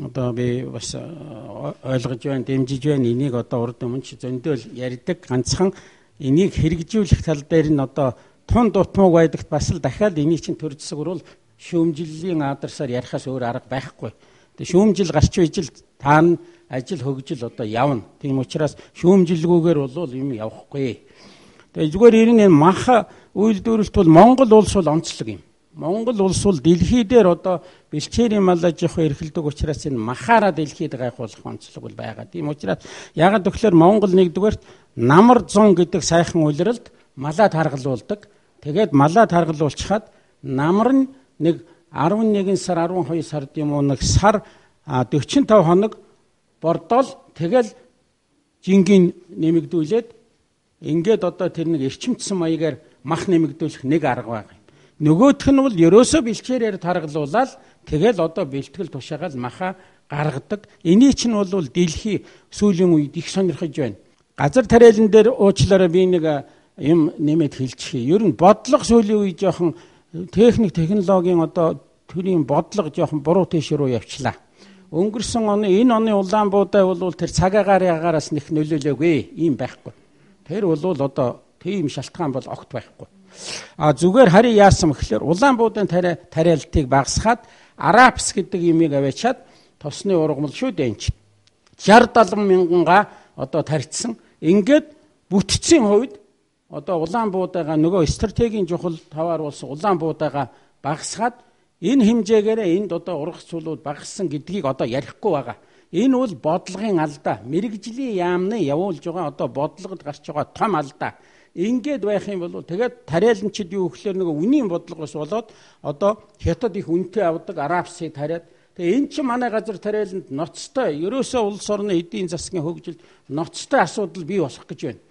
одоо би бас ойлгож байна, дэмжиж байна. Энийг одоо урд өмнө ч зөндөөл ярьдаг. Ганцхан энийг хэрэгжүүлэх тал дээр нь одоо тун дутмаг байдагт бас л дахиад энийг чинь төр засаг бол шүүмжлэлийн адарсаар ярихаас өөр арга байхгүй. Тэгээ шүүмжил гарч ижил та нь ажил хөгжил одоо явна. Тийм учраас шүүмжилгүйгээр бол юм явахгүй. Тэгээ зүгээр ер нь энэ мах үйлдвэрлэлт бол Монгол улс бол онцлог юм. Монгол улс бол дэлхий дээр одоо бэлчээрийн мал аж ахуй эрхэлдэг учраас энэ махаараа дэлхийд гайхуулах онцлог бол байгаа. Тийм учраас ягаад гэвэл Монгол нэгдүгээрт намар зун гэдэг сайхан улиралд малаа таргалуулдаг. Тэгээд малаа таргалуулчихад намар нь нэг 11 сар 12 сард юм уу нэг сар 45 хоног бордоол тэгэл жингийн нэмэгдүүлээд ингээд одоо тэр нэг эрчимтсэн маягаар мах нэмэгдүүлэх нэг арга байгаа юм. Нөгөөх нь бол ерөөсөө бэлчээрээр таргалуулаад тэгэл одоо бэлтгэл тушаагаал маха гаргадаг. Эний чинь бол дэлхий сүүлийн үед их сонирхож байна. Газар тариалан дээр уучлаарай би нэг юм нэмээд хэлчихье. Ер нь бодлого сүүлийн үед жоохон Техник технологийн одоо төрийн бодлого жоохон буруу тийш рүү явчлаа. Өнгөрсөн оны энэ оны улаан буудай бол тэр цаг агаар ягаараас нэх нөлөөлөөгүй ийм байхгүй. Тэр бол одоо тийм шалтгаан бол огт байхгүй. А зүгээр харин яасан гэхлээр улаан буудаын тариалтыг багасгаад арапс гэдэг юмыг аваачаад тосны ургамал шүү дээ энэ чинь. 60 70 мянгангаа одоо тарьцсан. Ингээд бүтцийн хувьд одоо улаан буудайгаа нөгөө стратегийн чухал таваар болсон улаан буудайгаа багасгаад энэ хэмжээгээрээ энд одоо ургах зүйлүүд багассан гэдгийг одоо ярихгүй байгаа. Энэ бол бодлогын алдаа. Мэргэжлийн яамны явуулж байгаа одоо бодлогод гарч байгаа том алдаа. Ингээд байх юм бол тэгээд тариаланчид юу гэхлээр нөгөө үнийн бодлогоос болоод одоо хятад их үнэтэй авдаг арабсыг тариад тэгээ эн чинь манай газар тариаланд ноцтой ерөөсөө улс орны эдийн засгийн хөгжилд ноцтой асуудал бий болох гэж байна.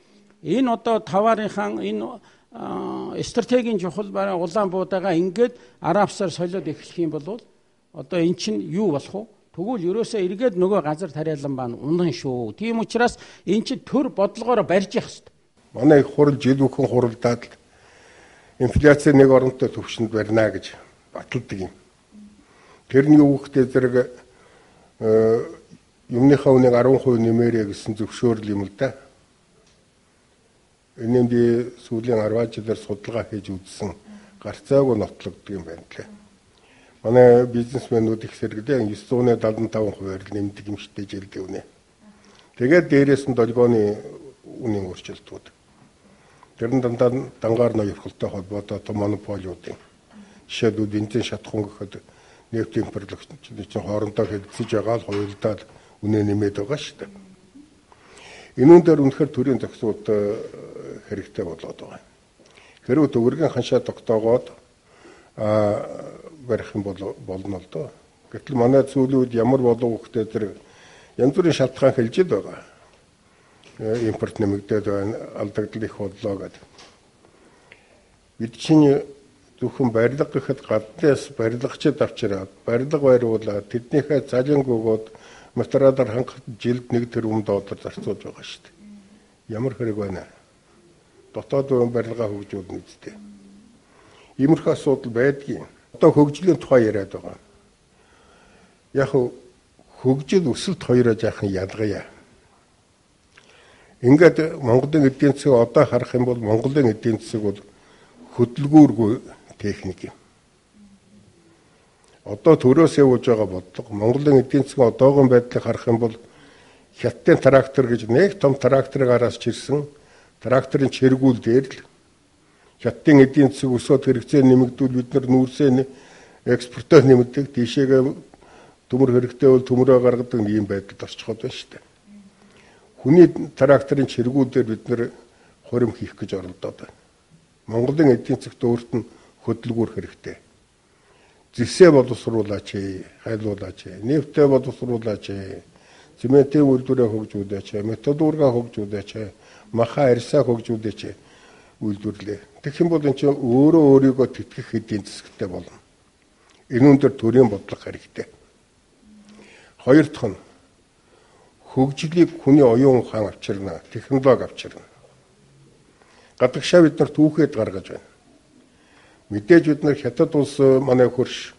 Энэ одоо таваарынхаа энэ стратегийн чухал барай улаан буудаага ингээд арабсаар солиод эхлэх юм бол одоо эн чинь юу болох вэ? Тэгвэл ерөөсөө эргээд нөгөө газар тариалан байна унан шүү. Тийм учраас эн чинь төр бодлогоороо барьж явах хэрэгтэй. Манай их хурал жил бүхэн хуралдаад инфляци нэг оронтой төвшөнд барина гэж баталдаг юм. Тэр нь юу гэхдээ зэрэг юмныхаа үнийг 10% нэмээрэй гэсэн зөвшөөрөл юм л да. Энэ би сүүлийн 10 жилээр судалгаа хийж үзсэн гарцаагүй нотлогддог юм байна лээ. Манай бизнесмэнүүд их зэрэгдээ 975%-аар л нэмдэг юм шигтэй жилдээ үнэ. Тэгээд дээрээс нь долгионы үнийн өөрчлөлтүүд. Тэр нь дандаа дангаар ноёрхолтой холбоотой том монополиудын. Жишээлбэл бензин шатхуун гэхэд нефть импортлогч чинь хоорондоо хэлцэж байгаа л хувилдаад үнэ нэмээд байгаа шүү дээ. Энэ дээр үнэхээр төрийн зохицуулалт хэрэгтэй болоод байгаа. Хэрвээ төгрөгийн ханшаа тогтоогоод барих юм бол болно л доо. Гэтэл манай сүүлийн үед ямар болов гэхдээ тэр янз бүрийн шалтгаан хэлж л байгаа. Импорт нэмэгдээд байна, алдагдал их боллоо гэдэг. Бид чинь зөвхөн барилга гэхэд гаднаас барилгачид авчираад, барилга бариулаад, тэднийхээ цалинг өгөөд материалаар хангах жилд 1 тэрбум доллар зарцуулж байгаа шүү дээ. Ямар хэрэг байна? Дотоод барилгаа хөгжүүлнэ үсттэй. Иймэрхүү асуудал байдгийн. Одоо хөгжлийн тухай яриад байгаа. Яг хөгжил өсөлт хоёроо жаахан ялгая. Ингээд Монголын эдийн засаг одоо харах юм бол Монголын эдийн засаг бол хөдөлгүүргүй техник юм. Одоо төрөөс явуулж байгаа бодлого Монголын эдийн засгийн одоогон байдлыг харах юм бол хятадын трактор гэж нэг том тракторыг араас чирсэн тракторын чиргүүл дээр л хятадын эдийн засаг өсөөд хэрэгцээ нэмэгдүүл бид нар нүүрсээ экспортоо нэмдэг, тийшээгээ төмөр хэрэгтэй бол төмөрөө гаргадаг ийм байдалд орчиход байна шүү дээ. Хүний тракторын чиргүүл дээр бид нар хорим хийх гэж оролдоод байна. Монголын эдийн засагт өөрт нь хөдөлгүүр хэрэгтэй. Зэсээ боловсруулаач, хайлуулаач, нефтээ боловсруулаач, цементийн үйлдвэрээ хөгжүүлээч, металлургаа хөгжүүлээч, маха арьсаа хөгжүүлээч үйлдвэрлээ. Тэгэх юм бол энэ чинь өөрөө өөрийгөө тэтгэх эдийн засагтай болно. Энэ өндөр төрийн бодлого хэрэгтэй. Хоёр дахь нь хөгжлийг хүний оюун ухаан авчирна, технологи авчирна. Гадагшаа бид нар түүхэд гаргаж байна. Мэдээж бид нар хятад улс манай хөрш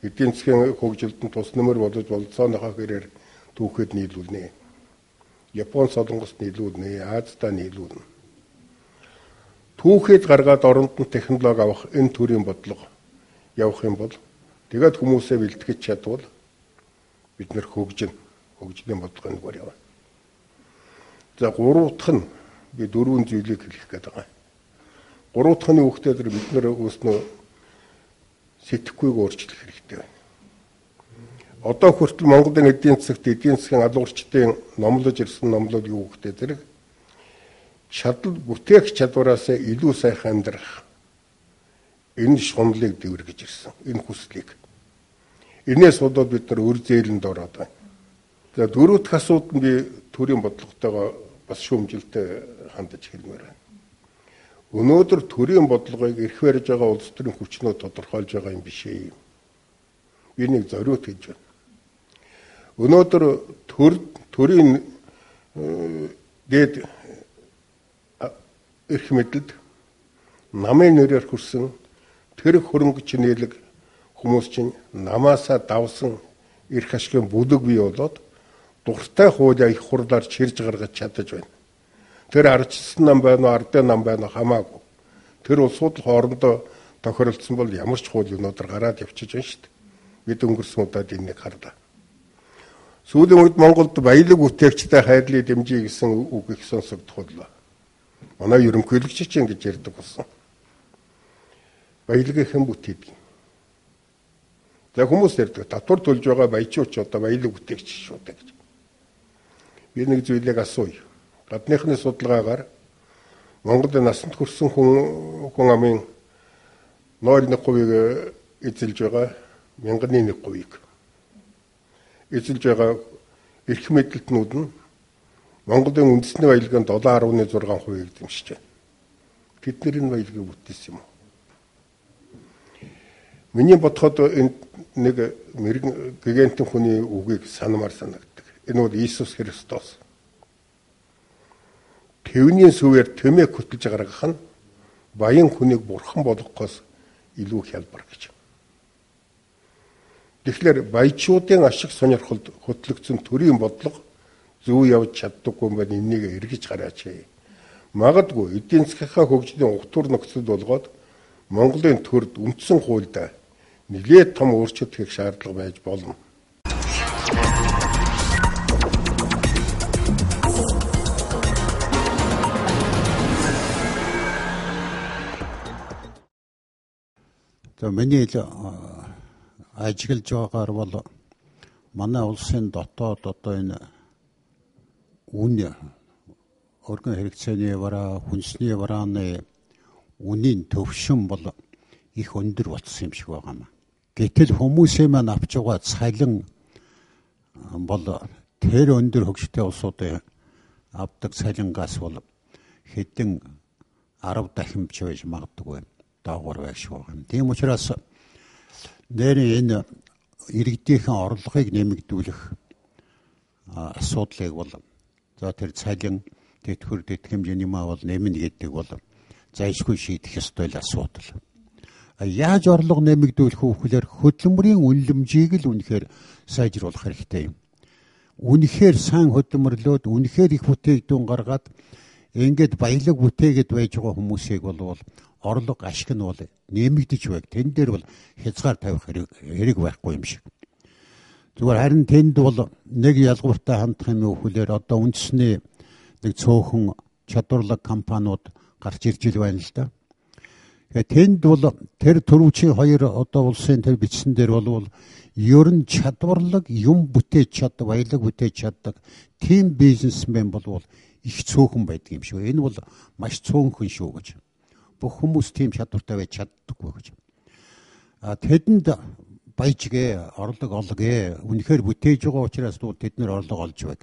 эдийн засгийн хөгжилд нь тус нэмэр болж болцооныхоо хэрээр түүхэд нийлүүлнэ. Япон, Солонгост нийлүүлнэ, Азидаа нийлүүлнэ. Түүхэд гаргаад оронд нь технологи авах энэ төрлийн бодлого явах юм бол тэгээд хүмүүсээ бэлтгэж чадвал бид нэр хөгжинэ. Хөгжлийн бодлого нэгэр явна. За гурав дахь нь би дөрвөн зүйлийг хэлэх гээд байгаа. Гурав дахь нь юу гэхээр бид нэр өөрснөө сэтгэхүйг өөрчлөх хэрэгтэй байна. Одоо хүртэл Монголын эдийн засагт эдийн засгийн алуурчдын номлож ирсэн номлол юу гэхээр зэрэг чадал бүтээх чадвараас илүү сайхан амьдрах энэ шунлыг дэвргэж ирсэн. Энэ хүслийг. Энээс болоод бид нар өр зээлэнд ороод байна. За дөрөв дэх асуудал нь би төрийн бодлоготойгоо бас шүүмжилтэй хандаж хэлмээр байна. Өнөөдөр төрийн бодлогыг эрх барьж байгаа улс төрийн хүчнүүд тодорхойлж байгаа юм биш ээ. Би нэг зориуд хийж байна. Өнөөдөр төрийн дээд эрх мэдэлд намын нэрээр хүрсэн Тэр хөрөнгө чинээлэг хүмүүс чинь намаасаа давсан эрх ашигын бүлэг бий болоод дуртай хуулиа их хурлаар чирж гаргаж чадаж байна. Тэр ардчилсан нам байна уу, ардын нам байна уу хамаагүй. Тэр улсууд л хоорондоо тохиролцсон бол ямар ч хууль өнөөдөр гараад явчихж байна шүү дээ. Бид өнгөрсөн удаад энийг харлаа. Сүүлийн үед Монголд баялаг бүтээгчтэй хайрлыг дэмжиж гэсэн үг их сонсогдох боллоо. Манай ерөнхийлөгч ч ингэж ярьдаг болсон. Баялагийг хэн бүтээдэг юм? За хүмүүс ярьдаг татвар төлж байгаа баячууч одоо баялаг бүтээгч шүү дээ гэж. Би нэг зүйлийг асууя. Гадныхны судалгаагаар Монголд насанд хүрсэн хүн амын 0.1%-ийг эзэлж байгаа, 1000-ны 1%-ийг эзэлж байгаа эрх мэдэлтнүүд нь Монголын үндэсний баялагын 7.6%-ийг дэмжиж байна. Тэд нар энэ баялагийг бүтээсэн юм уу? Миний бодоход энэ нэг мэрэгэн гигантын хүний үгийг санамаар санагддаг. Энэ бол Иесус Христос. Тэвний сүвээр тэмээг хөтөлж гаргах нь баян хүнийг бурхан болгохоос илүү хялбар гэж. Тэгэхээр баячуудын ашиг сонирхолд хөтлөгдсөн төрийн бодлого зөв явж чаддаггүй юм байна. Энийг эргэж гараач. Магадгүй эдийн засгийнхаа хөгжлийн угтвар нөхцөл болгоод Монголын төрд үндсэн хуульдаа нэлээд том өөрчлөлт хийх шаардлага байж болно. За миний ажиглаж байгаагаар бол манай улсын дотоод одоо энэ үн өргөн хэрэгцээний бараа, хүнсний барааны үнийн төвшин бол их өндөр болсон юм шиг байгаа юм. Гэтэл хүмүүсийн маань авч байгаа цалин бол тэр өндөр хөгжтэй улсуудын авдаг цалингаас бол хэдэн 10 дахин ч байж магадгүй доогуур байх шиг байгаа юм. Тийм учраас нэрээ энэ иргэдийнхэн орлогыг нэмэгдүүлэх асуудлыг бол за тэр цалин тэтгэвэр тэтгэмж юм аа бол нэмнэ гэдэг бол зайлшгүй шийдэх ёстой л асуудал. Яаж орлого нэмэгдүүлэх вэ гэхээр хөдөлмөрийн үнэлэмжийг л үнэхээр сайжруулах хэрэгтэй юм. Үнэхээр сайн хөдөлмөрлөөд үнэхээр их бүтээгдэхүүн гаргаад ингээд баялаг бүтээгээд байж байгаа хүмүүсийг бол орлого ашиг нь бол нэмэгдэж байг. Тэн дээр бол хязгаар тавих хэрэг байхгүй юм шиг. Зүгээр харин тэнд бол нэг ялгууртай хандах юм уу гэхээр одоо үндэсний нэг цөөхөн чадварлаг компаниуд гарч ирж ил байна л да. Тэгэхээр тэнд бол тэр төрөвчийн хоёр одоо улсын тэр бичсэн дээр бол ер нь чадварлаг юм бүтээж чаддаг, баялаг бүтээж чаддаг тийм бизнесмен бол их цөөхөн байдаг юм шиг. Энэ бол маш цөөнхөн шүү гэж. Бүх хүмүүс тийм чадвартай байж чаддаггүй гэж. А тэдэнд баяжгээ, орлого олгээ, үнэхээр бүтээж байгаа учраас тэд нэр орлого олж байг.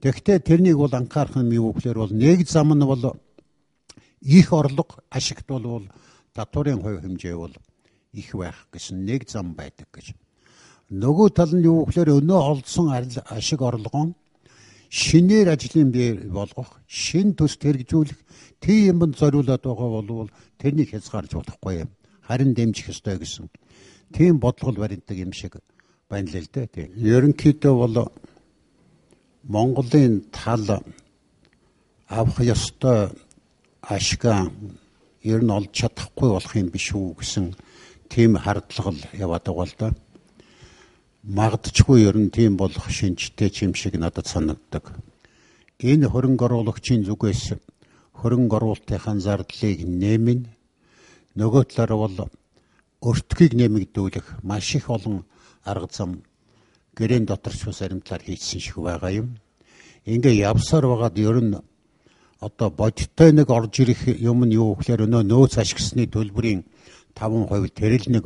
Тэгэхдээ тэрнийг бол анхаарах юм юу гэхээр бол нэг зам нь бол их орлого ашигт бол татварын хувь хэмжээ бол их байх гэсэн нэг зам байдаг гэж. Нөгөө тал нь юу гэхээр өнөө олдсон ашиг орлогоо шинээр ажлын бий болгох, шин төст хэрэгжүүлэх тийм юмд зориулаад байгаа бол тэрнийг хязгаарч болохгүй юм. Харин дэмжих ёстой гэсэн тийм бодлого баримтдаг юм шиг байна л дээ. Тийм. Ерөнхийдөө бол Монголын тал авах ёстой ашгаа ер нь олж чадахгүй болох юм биш үү гэсэн тийм хардлага л яваад байгаа л да. Магадчгүй ер нь тийм болох шинжтэй юм шиг надад санагддаг. Энэ хөрөнгө оруулагчийн зүгээс хөрөнгө оруулалтын зардлыг нэмэн, нөгөө талаар бол өртгийг нэмэгдүүлэх маш их олон арга зам гэрээн дотор ч бас зарим талаар хийсэн шиг байгаа юм. Ингээ явсаар байгаад ер нь одоо бодиттой нэг орж ирэх юм нь юу гэхээр өнөө нөөц ашигсны төлбөрийн 5% тэр л нэг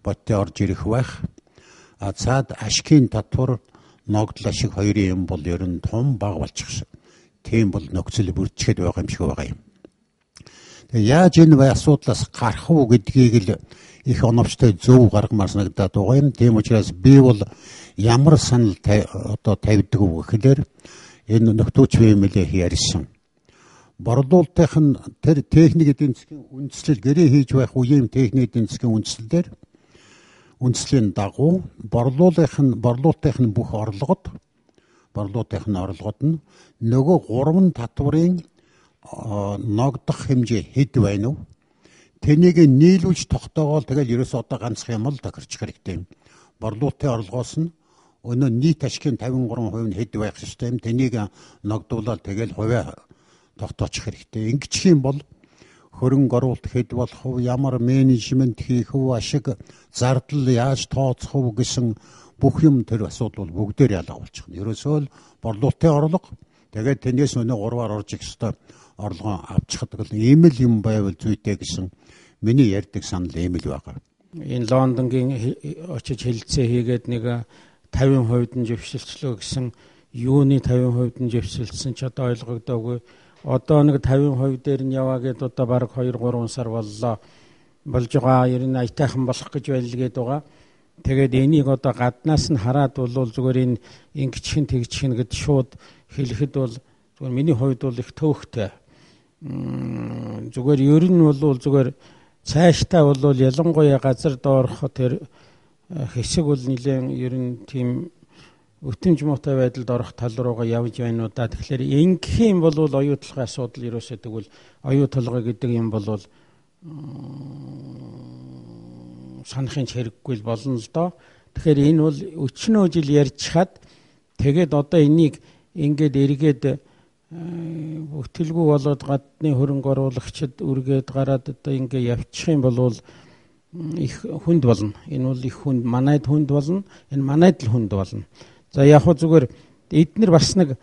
бодтой орж ирэх байх. А цаад ашигын татвар ногдол ашиг хоёрын юм бол ер нь том бага болчихсон. Тийм бол нөхцөл бүрдчихэд байгаа юм шиг байгаа юм. Тэгээ яаж энэ асуудлаас гарах уу гэдгийг л их оновчтой зөв гаргамаар санагдаад байгаа юм. Тийм учраас би бол ямар санал одоо тавьдаг вэ гэхээр энэ нөхдөөч бимэлээ ярьсан. Борлуулалтын нь тэр техник эдийн засгийн үндслэл гэрээ хийж байх үеийн техник эдийн засгийн үндслэлээр үндслийн дагуу борлуулалтын нь бүх орлогод нь нөгөө гурван татварын ногдох хэмжээ хэд байна вэ? Тэнийг нийлүүлж тогтоогоол тэгэл ерөөсөө одоо ганцхан юм л тохирчих хэрэгтэй. Борлуулалтын орлогоос нь өнөө нийт ашигын 53% нь хэд байх ёстой юм. Тэнийг ногдуулаад тэгэл хувиа тогтоочих хэрэгтэй. Ингэчих юм бол хөрөнгө оруулалт хэд болох вэ? Ямар менежмент хийх вэ? Ашиг зардал яаж тооцох вэ гэсэн бүх юм тэр асуудал бол бүгдээр ялга болчихно. Ерөөсөө л борлуулалтын орлого тэгээд тэрнээс өнөө гурваар орж ирэх ёстой орлогоо авчихдаг л ийм л юм байвал зүйтэй гэсэн миний ярьдаг санал ийм л байгаа. Энэ Лондонгийн очиж хэлцээ хийгээд нэг 50% нь жившилчлөө гэсэн юуны 50% нь жившилсэн ч одоо ойлгогдоогүй. Одоо нэг 50% дээр нь яваа гэд одоо бараг 2-3 сар боллоо. Болж байгаа. Ер нь аятайхан болох гэж байл гээд байгаа. Тэгээд энийг одоо гаднаас нь хараад бол зүгээр энэ ингэчихэн тэгчихэн гэд шууд хэлэхэд бол зүгээр миний хувьд бол их төвөгтэй. Зүгээр ер нь бол зүгээр цаашдаа бол ялангуяа газар доорх тэр хэсэг бол нэлээд ер нь тийм өтөмж муутай байдалд орох тал руугаа явж байна уу да. Тэгэхээр ингэх юм бол оюу толгой асуудал ерөөсөө тэгвэл оюу толгой гэдэг юм бол санахын ч хэрэггүй л болно л доо. Тэгэхээр энэ бол өчнөө жил ярьчихад тэгээд одоо энийг ингээд эргээд бүтэлгүй болоод гадны хөрөнгө оруулагчид үргээд гараад одоо ингээ явчих юм бол их хүнд болно. Энэ бол их хүнд, манайд хүнд болно. Энэ манайд л хүнд болно. За яг хөө зүгээр эднэр бас нэг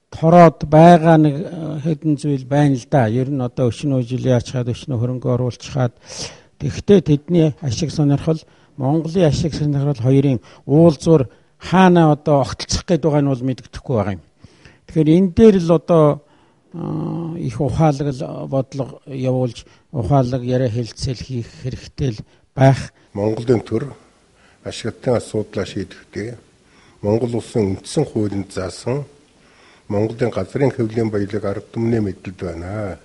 тороод байгаа нэг хэдэн зүйл байна л да. Ер нь одоо өчнөө жил яачаад өчнөө хөрөнгө оруулчихад тэгвэл тэдний ашиг сонирхол Монголын ашиг сонирхол хоёрын уулзуур хаана одоо огтлцох гээд байгаа нь бол мэддэхгүй байгаа юм. Тэгэхээр энэ дээр л одоо их ухаалаг бодлого явуулж ухаалаг яриа хэлцэл хийх хэрэгтэй л байх. Монголын төр ашигтын асуудлаа шийдэхдээ Монгол улсын үндсэн хуулинд заасан Монголын газрын хэвлийн баялаг ард түмний мэдлэлд байна.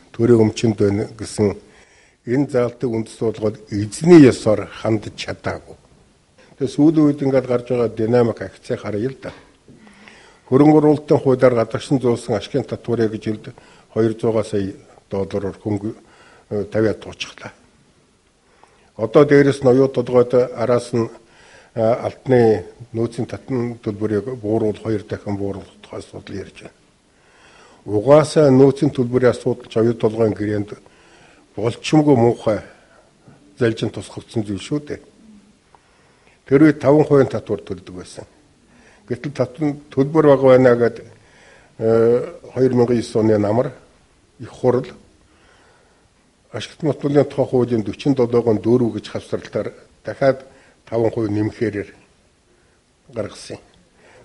Төрийн өмчөнд байна гэсэн энэ заалтыг үндэс болгоод эзний ёсоор хандж чадаагүй. Тэгээ сүүлийн үед ингээд гарч байгаа динамик акцийг харъя л да. Хөрөнгө оруулалтын хуулиар гадагшин зөөсөн ашигын татварыг жилд 200 сая доллараар хөнгө тавиад туучихлаа. Одоо дээрэс нь оюу толгойд араас нь алтны нөөцийн татан төлбөрийг бууруул хоёр дахин бууруулах асуудал ярьж байна. Угаасаа нөөцийн төлбөрийн асуудал ч оюу толгойн гэрээнд болчмгүй муухай залжин тусгагдсан зүйл шүү дээ. Тэр үед 5% татвар төлдөг байсан. Гэтэл татвар төлбөр бага байна гэд 2009 оны намар их хурал ашигт мотболын тухай хуулийн 47-ын 4 гэж хавсралтаар дахиад 5% нэмэхээр гаргасан.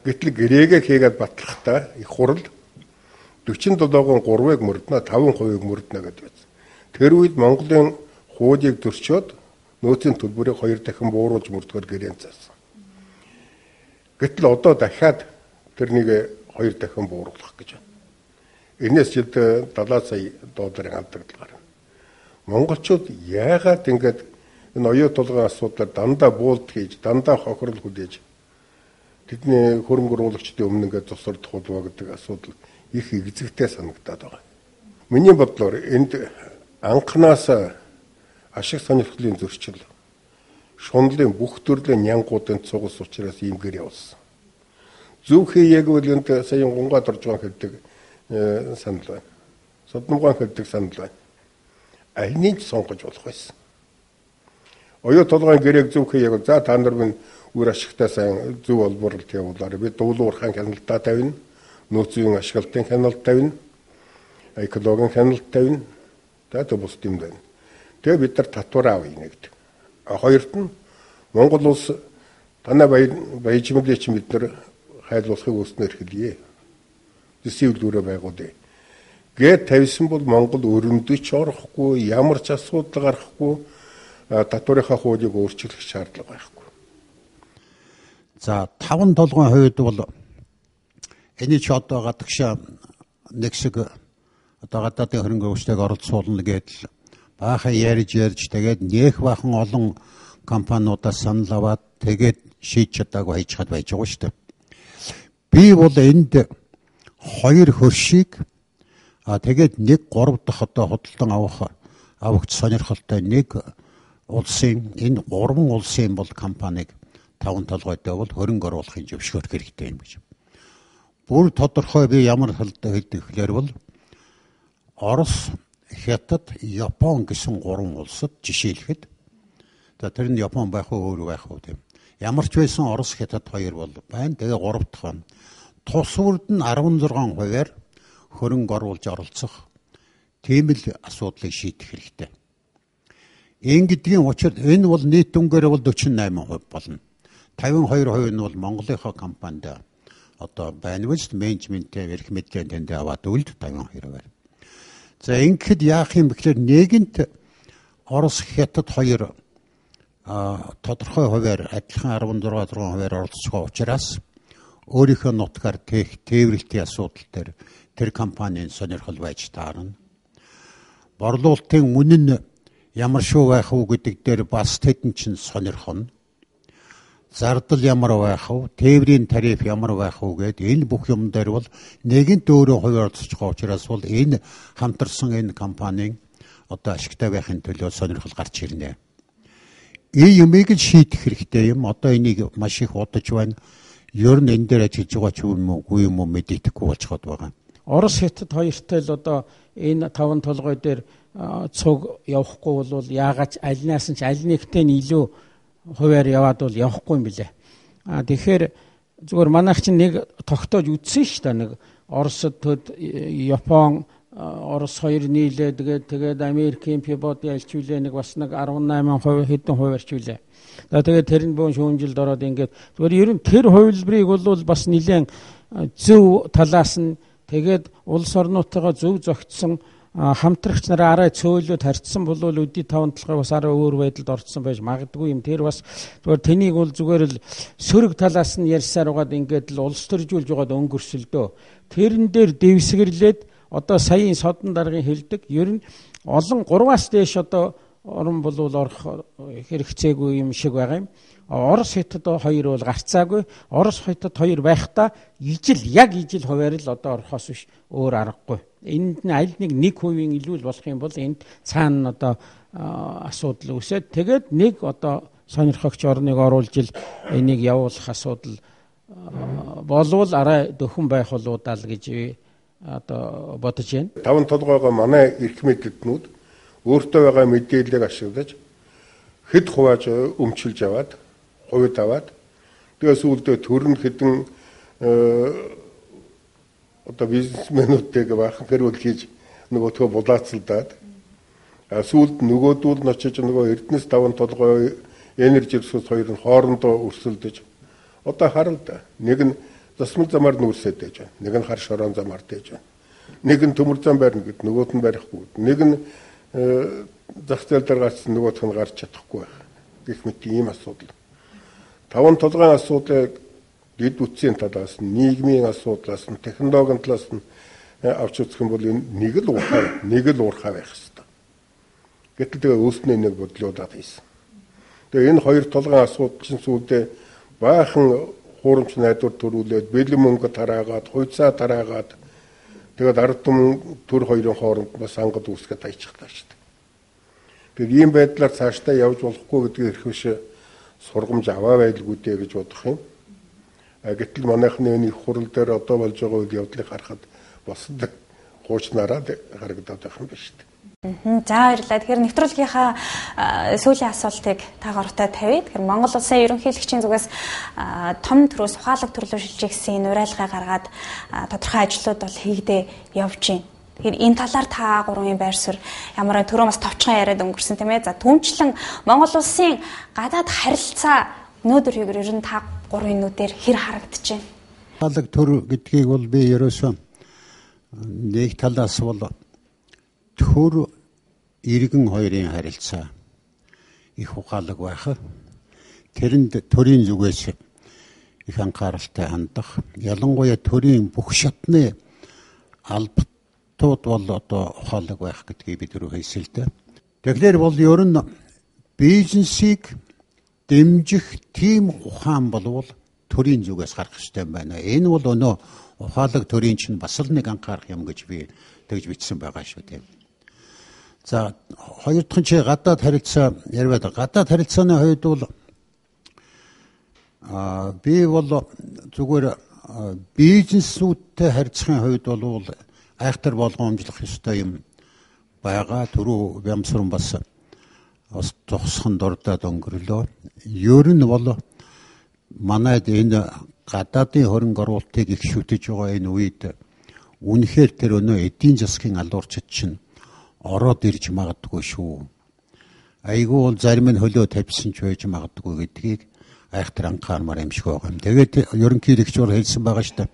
Гэтэл гэрээгээ хийгээд батлахдаа их хурал 47-ын 3-ыг мөрднө, 5%-ыг мөрднө гэдээ байсан. Тэр үед Монголын хуулийг зөрчөөд нөөцийн төлбөрийг хоёр дахин бууруулж мөрдөхөөр гэрээнд заасан. Гэтэл одоо дахиад тэрнийг хоёр дахин бууруулах гэж байна. Энээс жилд 70 сая долларын алдагдал гарна. Монголчууд яагаад ингэж энэ оюу толгойн асуудлаар дандаа буулт хийж, дандаа хохирол хүлээж тэдний хөрөнгө оруулагчдын өмнө ингээд зогсордох болов гэдэг асуудал их эгзэгтэй санагдаад байгаа. Миний бодлоор энд анханаас ашиг сонирхлын зөрчил, шунлын бүх төрлийн нянгуудын цугас учраас ийм гэр явуулсан. Зөв хийег бол энд сая гунгаад орж байгаа хэлдэг санал байна. Содномгоон хэлдэг санал байна. Альнийг ч сонгож болох байсан. Оюу толгойн гэрээг зөв хийег за та нар минь үр ашигтай сайн зөв олборлолт явуулаарай. Би дуулуурхайн хяналтаа тавина, нөөцийн ашиглалтын хяналт тавина, экологийн хяналт тавина. За тэг бусд юм байна. Тэгээ бид нар татвар авъя нэгд. Хоёрт нь Монгол улс танай баяжмлыг чинь бид нар хайлуулахыг өөрснөө эрхэлье. Зэсийн үлгүүрээ байгуулъя. Гээд тавьсан бол Монгол өрөмдөж орохгүй, ямар ч асуудал гарахгүй, татварынхаа хуулийг өөрчлөх шаардлага байхгүй. За таван толгойн хувьд бол энэ ч одоо гадагшаа нэг шиг одоо гадаадын хөрөнгө оруулагчдыг оролцуулна гэдэл баахан ярьж тэгээд нэх баахан олон компаниудаас санал аваад тэгээд шийдэж чадаагүй хайж хад байж байгаа шүү дээ. Би бол энд хоёр хөршийг тэгээд нэг гурав дахь одоо худалдан авахч сонирхолтой нэг улсын энэ гурван улсын бол компаниг таван толгойтой бол хөрөнгө оруулахын зөвшөөрөх хэрэгтэй юм гэж. Бүр тодорхой би ямар хэлдэг гэхээр бол Орос, Хятад, Япон гэсэн гурван улсад жишээлхэд за тэр нь Япон байх уу өөр байх уу тийм. Ямар ч байсан Орос, Хятад хоёр бол байна. Тэгээ гурав дахь байна. Тус бүрд нь 16%-аар хөрөнгө оруулж оролцох тийм л асуудлыг шийдэх хэрэгтэй. Энэ гэдгийн учир энэ бол нийт дүнгээр бол 48% болно. 52% нь бол Монголынхоо компанид одоо байна үст менежментээ эрх мэдлээ тэндээ аваад үлд 52%. За ингэхэд яах юм бэхлээр нэгэнт Орос, Хятад хоёр тодорхой хувиар адилхан 16% оролцож байгаа учраас өөрийнхөө нутгаар тээвэрлэлтийн асуудал дээр тэр компанийн сонирхол байж таарна. Борлуулалтын үнэ нь ямар шүү байх уу гэдэг дээр бас тэдэн чинь сонирхоно. Зардал ямар байх вэ? Тээврийн тариф ямар байх вэ гэд энэ бүх юм дээр бол нэгэнт өөрөө хувь оролцож байгаа учраас бол энэ хамтарсан энэ компанийн одоо ашигтай байхын төлөө сонирхол гарч ирнэ. Энэ юмыг л шийдэх хэрэгтэй юм. Одоо энийг маш их удаж байна. Ер нь энэ дээр ажиллаж байгаа ч юм уу, үгүй юм уу мэдээдэхгүй болчиход байгаа. Орос, Хятад хоёртой л одоо энэ таван толгой дээр цуг явахгүй бол яагаад ч альнаас нь ч аль нэгтэй нь илүү хувиар яваад бол явахгүй юм билээ. Тэгэхээр зүгээр манайх чинь нэг тогтоож үтсэн шүү дээ. Нэг Оросд төд Япон, Орос хоёр нийлээ тэгээд Америкийн Пибоди альчүүлээ нэг бас нэг 18% хэдэн хувь арчүүлээ. За тэгээд тэр нь бөөн шүүмжилд ороод ингээд зүгээр ер нь тэр хувилбарыг бол бас нэлээд зөв талаас нь тэгээд улс орнуудтайгаа зөв зохицсон хамтрагч нараа арай цөөлөд харьцсан бол өдий таван талхыг бас арай өөр байдалд орцсон байж магадгүй юм. Тэр бас зүгээр тэнийг бол зүгээр л сөрөг талаас нь ярьсаар байгаад ингээд л улс төржүүлж байгаад өнгөрсөлдөө. Тэрэн дээр дэвсгэрлээд одоо саяын содон даргын хэлдэг ер нь олон 3-аас дээш одоо орон болвол орох хэрэгцээгүй юм шиг байгаа юм. Орос Хятад хоёр бол гарцаагүй. Орос Хятад хоёр байхдаа ижил яг ижил хувиар л одоо орохоос биш өөр аргагүй. Энд нь аль нэг хувийн илүү л болох юм бол энд цаана одоо асуудал үүсээд тэгээд нэг одоо сонирхогч орныг оруулж ил энийг явуулах асуудал болвол арай дөхөн байх болоо даа л гэж одоо бодож байна. Таван толгойгоо манай эрх мэдэлтнүүд өөртөө байгаа мэдээллийг ашиглаж хэд хувааж өмчилж аваад хувьд аваад тэгээ сүүлдээ төр нь хэдэн одоо бизнесмэнүүдтэйг баахан хэрүүл хийж нөгөөдхөө булаацалдаад сүүлд нөгөөдүүл нь очиж нөгөө Эрдэнэс таван толгой энержи ресурс хоёр нь хоорондоо өрсөлдөж одоо харал да. Нэг нь засмал замаар нүүрсээд байж байна. Нэг нь хар шорон замаар дэж байна. Нэг нь төмөр зам барина гэд нөгөөт нь барихгүй. Нэг нь зах зээл дээр гарсан нөгөөх нь гарч чадахгүй байх. Гэх мэт ийм асуудал. Таван толгойн асуудлыг дэд бүтцийн талаас нь, нийгмийн асуудлаас нь, технологийн талаас нь авч үзэх юм бол энэ нэг л уурхай байх ёстой. Гэтэл тэгээ өөрснөө нэг бодлоодаад хийсэн. Тэгээ энэ хоёр толгойн асуудал чинь сүүлдээ баахан хуурамч найдвар төрүүлээд бэлэн мөнгө тараагаад, хувьцаа тараагаад тэгээд ард түмэн төр хоёрын хооронд бас ангад үүсгээд аячихлаа шүү дээ. Тэгээд ийм байдлаар цаашдаа явж болохгүй гэдгийг эрх биш сургамж аваа байлгүй дээ гэж бодох юм. Гэтэл манайхны энэ их хурал дээр одоо болж байгаа үйл явдлыг харахад бас хуучнараа харагдаад байх юм байна шүү дээ. За баярлалаа. Тэгэхээр нэвтрүүлгийнхаа сүүлийн асуултыг та гуравтаа тавья. Тэгэхээр Монгол улсын ерөнхийлөгчийн зүгээс том төрөөс ухаалаг төрлөө шилжих гэсэн энэ уриалгаа гаргаад тодорхой ажлууд бол хийгдээ явж байна. Тэгэхээр энэ талаар та гурвын байр суурь ямар төрөө бас товчхон яриад өнгөрсөн тийм ээ. За түнчлэн Монгол улсын гадаад харилцаа өнөөдөр ер нь та гурвын нүдээр хэр харагдаж байна? Ухаалаг төр гэдгийг бол би ерөөсөө нэг талаас бол төр иргэн хоёрын харилцаа их ухаалаг байх. Тэрэнд төрийн зүгээс их анхааралтай хандах. Ялангуяа төрийн бүх шатны алба хятадууд бол одоо ухаалаг байх гэдгийг бид өрөө хэлсэн л дээ. Тэгэхээр бол ер нь бизнесийг дэмжих тийм ухаан болвол төрийн зүгээс гарах ёстой юм байна. Энэ бол өнөө ухаалаг төрийн чинь бас л нэг анхаарах юм гэж би тэгж бичсэн байгаа шүү дээ. За, хоёр дахь нь чи гадаад харилцаа яриад, гадаад харилцааны хувьд бол би бол зүгээр бизнесүүдтэй харьцахын хувьд бол айхтар болгоомжлох ёстой юм байгаа. Түрүү Бямсран бас зогсхон дурдаад өнгөрлөө. Ер нь бол манайд энэ гадаадын хөрөнгө оруулалтыг их шүтэж байгаа энэ үед үнэхээр тэр өнөө эдийн засгийн алуурчид чинь ороод ирж магадгүй шүү. Айгүй бол зарим нь хөлөө тавьсан ч байж магадгүй гэдгийг айхтар анхаармаар юм шиг байгаа юм. Тэгээд ерөнхийлөгч бол хэлсэн байгаа шүү дээ.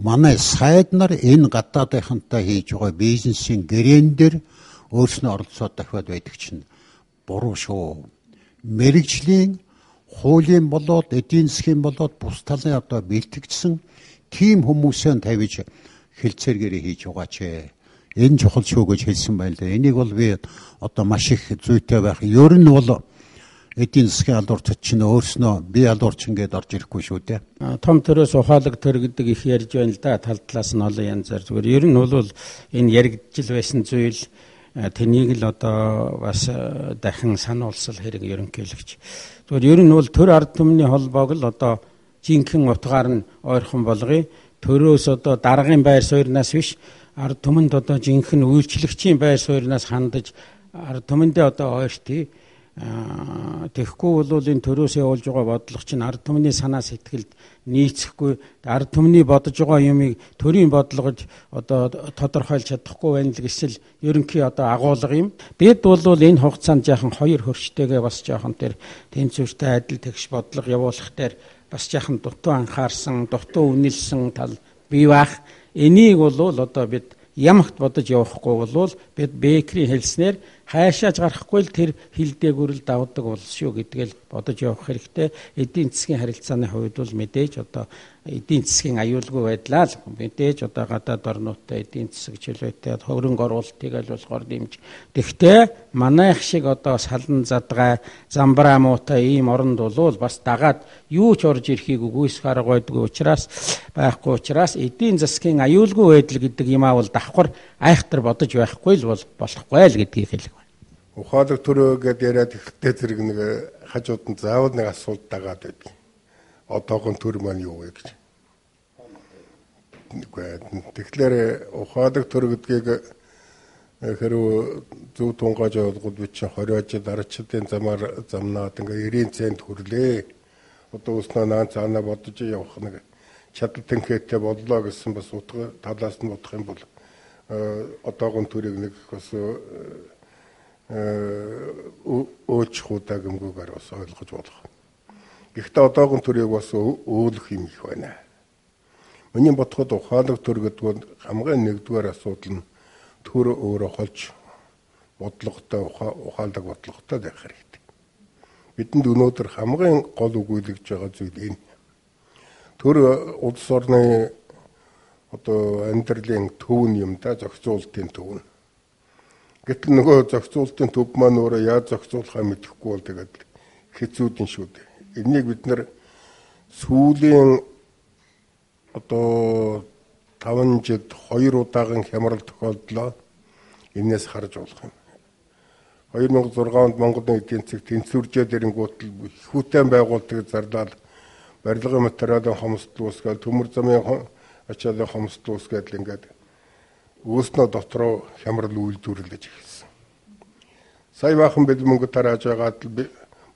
Манай сайд нар энэ гадаадынхантай хийж байгаа бизнесийн гэрээн дээр өөрснөө оролцоод дахиад байдаг чинь буруу шүү. Мэргэжлийн хуулийн болоод эдийн засгийн болоод бус талын одоо бэлтгэжсэн тийм хүмүүсээ тавьж хэлцээр гэрээ хийж байгаа ч энэ чухал шүү гэж хэлсэн байна л да. Энийг бол би одоо маш их зүйтэй байх. Ер нь бол эдийн засгийн алуурчид чинь өөрснөө би алуурчин гэдээ орж ирэхгүй шүү дээ. Том төрөөс ухаалаг төр гэдэг их ярьж байна л да. Тал талаас нь олон янзаар зүгээр. Ер нь бол энэ яригдж байсан зүйл тэнийг л одоо бас дахин сануулсал хэрэг ерөнхийлөгч. Зүгээр ер нь бол төр ард түмний холбоог л одоо жинхэнэ утгаар нь ойрхон болгоё. Төрөөс одоо даргын байр суурнаас биш ард түмэнд одоо жинхэнэ үйлчлэгчийн байр суурнаас хандаж ард түмэндээ одоо ойртъё. Тэгэхгүй бол энэ төрөөс явуулж байгаа бодлого чинь ард түмний санаа сэтгэлд нийцэхгүй, ард түмний бодож байгаа юмыг төрийн бодлогод одоо тодорхойлж чадахгүй байна л гэсэл ерөнхий одоо агуулга юм. Бид бол энэ хугацаанд жаахан хоёр хөрштэйгээ бас жаахан тэр тэнцвэртэй адил тэгш бодлого явуулах дээр бас жаахан дутуу анхаарсан, дутуу үнэлсэн тал бий байх. Энийг бол одоо бид ямагт бодож явахгүй бол бид Бекерийн хэлснээр хайшааж гарахгүй л тэр хил дээгүүр л давдаг бол шүү гэдгээл бодож явах хэрэгтэй. Эдийн засгийн харилцааны хувьд бол мэдээж одоо эдийн засгийн аюулгүй байдлаа л мэдээж одоо гадаад орнуудтай эдийн засаг чөлөөтэй хөрөнгө оруулалтыг аль болохоор дэмж. Тэгвэл манайх шиг одоо салан задгай, замбраа муутай ийм оронд бол бас дагаад юу ч орж ирэхийг үгүйсэх арга байдгүй учраас байхгүй учраас эдийн засгийн аюулгүй байдал гэдэг юмаа бол давхар айхтар бодож байхгүй л бол болохгүй л гэдгийг хэлэх байна. Ухаалаг төрөө гэдээ яриад ихтэй зэрэг нэг хажууд нь заавал нэг асуулт дагаад байдаг. Одоогон төр маань юу вэ гэж. Тэгэхээр ухаалаг төр гэдгийг хэрв зөв тунгааж ойлгоод би чинь 20 жил арчдын замаар замнаад ингээ 90 цент хүрлээ. Одоо өснөө наан цаанаа бодож явах нэг чадал тэнхээтэй боллоо гэсэн бас утга талаас нь бодох юм бол одоогон төрийг нэг бас өөчих удаа гэмгүүгээр бас ойлгож болох. Гэхдээ одоогон төрийг бас өөлөх юм их байна. Миний бодоход ухаалаг төр гэдэг нь хамгийн нэгдүгээр асуудал нь төр өөрөө холж бодлоготой, ухаалаг бодлоготой байх хэрэгтэй. Бидэнд өнөөдөр хамгийн гол өгүүлэгж байгаа зүйл энэ. Төр улс орны одоо амьдралын төв нь юм да, зохицуултын төв нь. Гэтэл нөгөө зохицуултын төв маань өөрөө яаж зохицуулахаа мэдэхгүй бол тэгээд хэцүүдэн шүү дээ. Энийг бид нэр сүүлийн одоо 5 жил 2 удаагийн хямрал тохиолдлоо энээс харж болох юм. 2006 онд Монголын эдийн засаг тэнцвэржээд ирэнгүүт хүйтэн байгууллагыг зарлаад барилгын материалын хомсдол үүсгээл, төмөр замын ачаалын хомсдол үүсгээл ингээд өөснөө дотроо хямрал үйлдвэрлэж эхэлсэн. Сая баахан бид мөнгө тарааж байгаад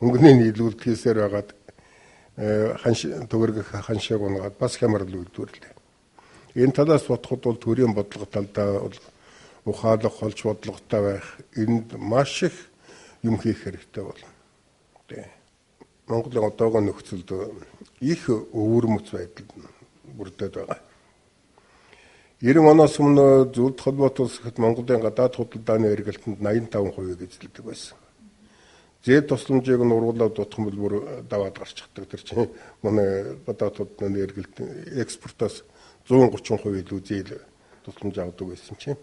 мөнгөний нийлүүлэлт хийсээр байгаад төгрөг ханшааг унгаад бас хямрал үйлдвэрлээ. Энэ талаас бодоход бол төрийн бодлого талдаа бол ухаалаг холж бодлоготой байх энд маш их юм хийх хэрэгтэй болно. Тэ. Монголын одоогоо нөхцөлд их өвөрмөц байдал бүрдээд байгаа. 90 оноос өмнө зөвлөлт холбоот улс гэхэд Монголын гадаад худалдааны эргэлтэнд 85% эзэлдэг байсан. Зээл тусламжийг нь ургуулаад дутах юм бол бүр даваад гарчдаг. Тэр чинь манай гадаад худалдааны эргэлт экспортоос 130% илүү зээл тусламж авдаг байсан чинь.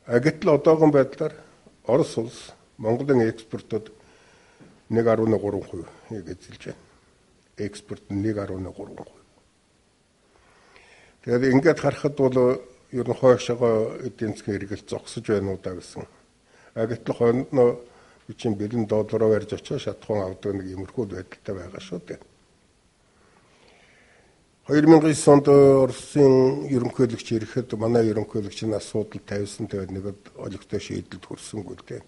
Гэтэл одоогийн байдлаар Орос улс Монголын экспортод 1.3% эзэлж байна. Экспорт нь 1.3%. Тэгээд ингээд харахад бол ер нь хойшоогоо эдийн засгийн эргэлт зогсож байна уу да гэсэн. Гэтэл хойно би чинь бэлэн доллараар барьж очиж шатхуун авдаг нэг иймэрхүү байдалтай байгаа шүү дээ. 2009 онд Оросын ерөнхийлөгч ирэхэд манай ерөнхийлөгч нь асуудал тавьсан. Тэгээд нэг олигтой шийдэлд хүрсэнгүй л дээ.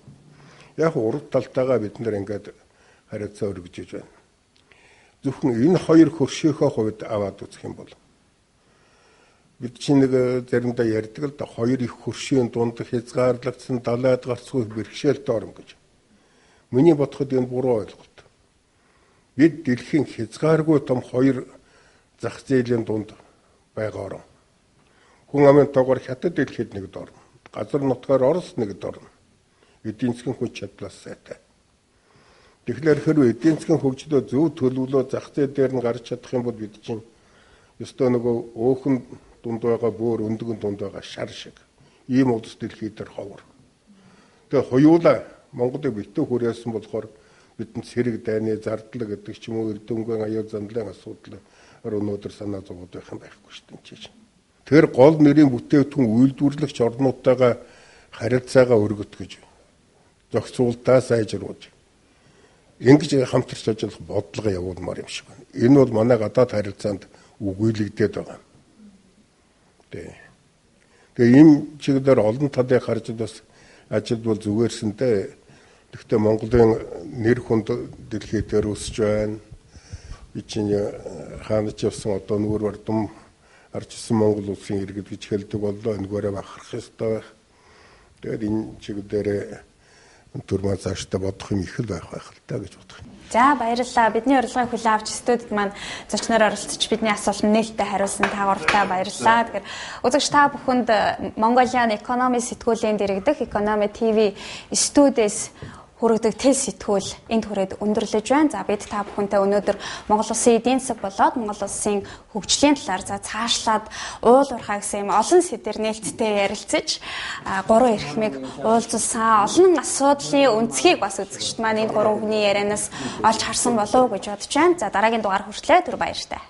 Яг урд талтайгаа бид нэр ингээд харилцаа өргөжж байна. Зөвхөн энэ хоёр хөршийнхөө хувьд аваад үзэх юм бол бид чинь нэг заримдаа ярьдаг л да, хоёр их хөршийн дунд хязгаарлагдсан далайд гарцгүй бэрхшээлтэй орно гэж. Миний бодоход энэ буруу ойлголт. Бид дэлхийн хязгааргүй том хоёр зах зээлийн дунд байгаа орн. Хүн амын тоогоор Хятад дэлхийд нэгд орно. Газар нутгаар Орос нэгд орно. Эдийн засгийн хүч чадлаас сайтай. Тэгэхээр хэрвээ эдийн засгийн хөгжлөө зөв төлөвлөө зах зээл дээр нь гарч чадах юм бол бид чинь ёстой нөгөө өөхөн дунд байгаа бөөр, өндгөн дунд байгаа шар шиг ийм улс дэлхий дээр ховор. Тэгээ хоёулаа Монголыг битүү хүрээсэн болохоор бидэнд сэрэг дайны зардал гэдэг ч юм уу эрдэмгэн аюул зандлын асуудал өнөөдөр санаа зовоод байх юм байхгүй шүү дээ. Тэр гол нэрийн бүтээгдэхүүн үйлдвэрлэгч орнуудтайгаа харилцаагаа өргөтгөж зохицуултаа сайжруулж ингэж хамтарч ажиллах бодлого явуулмаар юм шиг байна. Энэ бол манай гадаад харилцаанд үгүйлэгдээд байгаа. Тэгээ ийм чиглэлээр олон талыг харж бас ажил бол зүгээрсэн дээ. Гэхдээ Монголын нэр хүнд дэлхий дээр өсөж байна. Би чинь хаана ч явсан одоо нүүр бардам арчсан Монгол улсын иргэд гэж хэлдэг боллоо. Энэгээрээ бахарх ёстой байх. Тэгээд энэ чиглэлээр төр маань цаашдаа бодох юм их л байх байх л та гэж бодох юм. За баярлалаа. Бидний урилгыг хүлээн авч студид маань зочноор оролцож бидний асуултанд нээлттэй хариулсан та гуравтаа баярлалаа. Тэгэхээр үзэгч та бүхэнд Mongolian Economy сэтгүүлийн дэргэдэх Economy TV студиэс хүргэдэг тэл сэтгүүл энд хүрээд өндөрлөж байна. За бид та бүхэнтэй өнөөдөр Монгол улсын эдийн засаг болоод Монгол улсын хөгжлийн талаар за цаашлаад уул уурхай гэсэн юм олон сэдвээр нээлттэй ярилцаж гурван эрхмийг уулзсан. Олон асуудлын өнцгийг бас үзэгчд маань энэ гурван хүний ярианаас олж харсан болов уу гэж бодож байна. За дараагийн дугаар хүртлээр түр баяртай.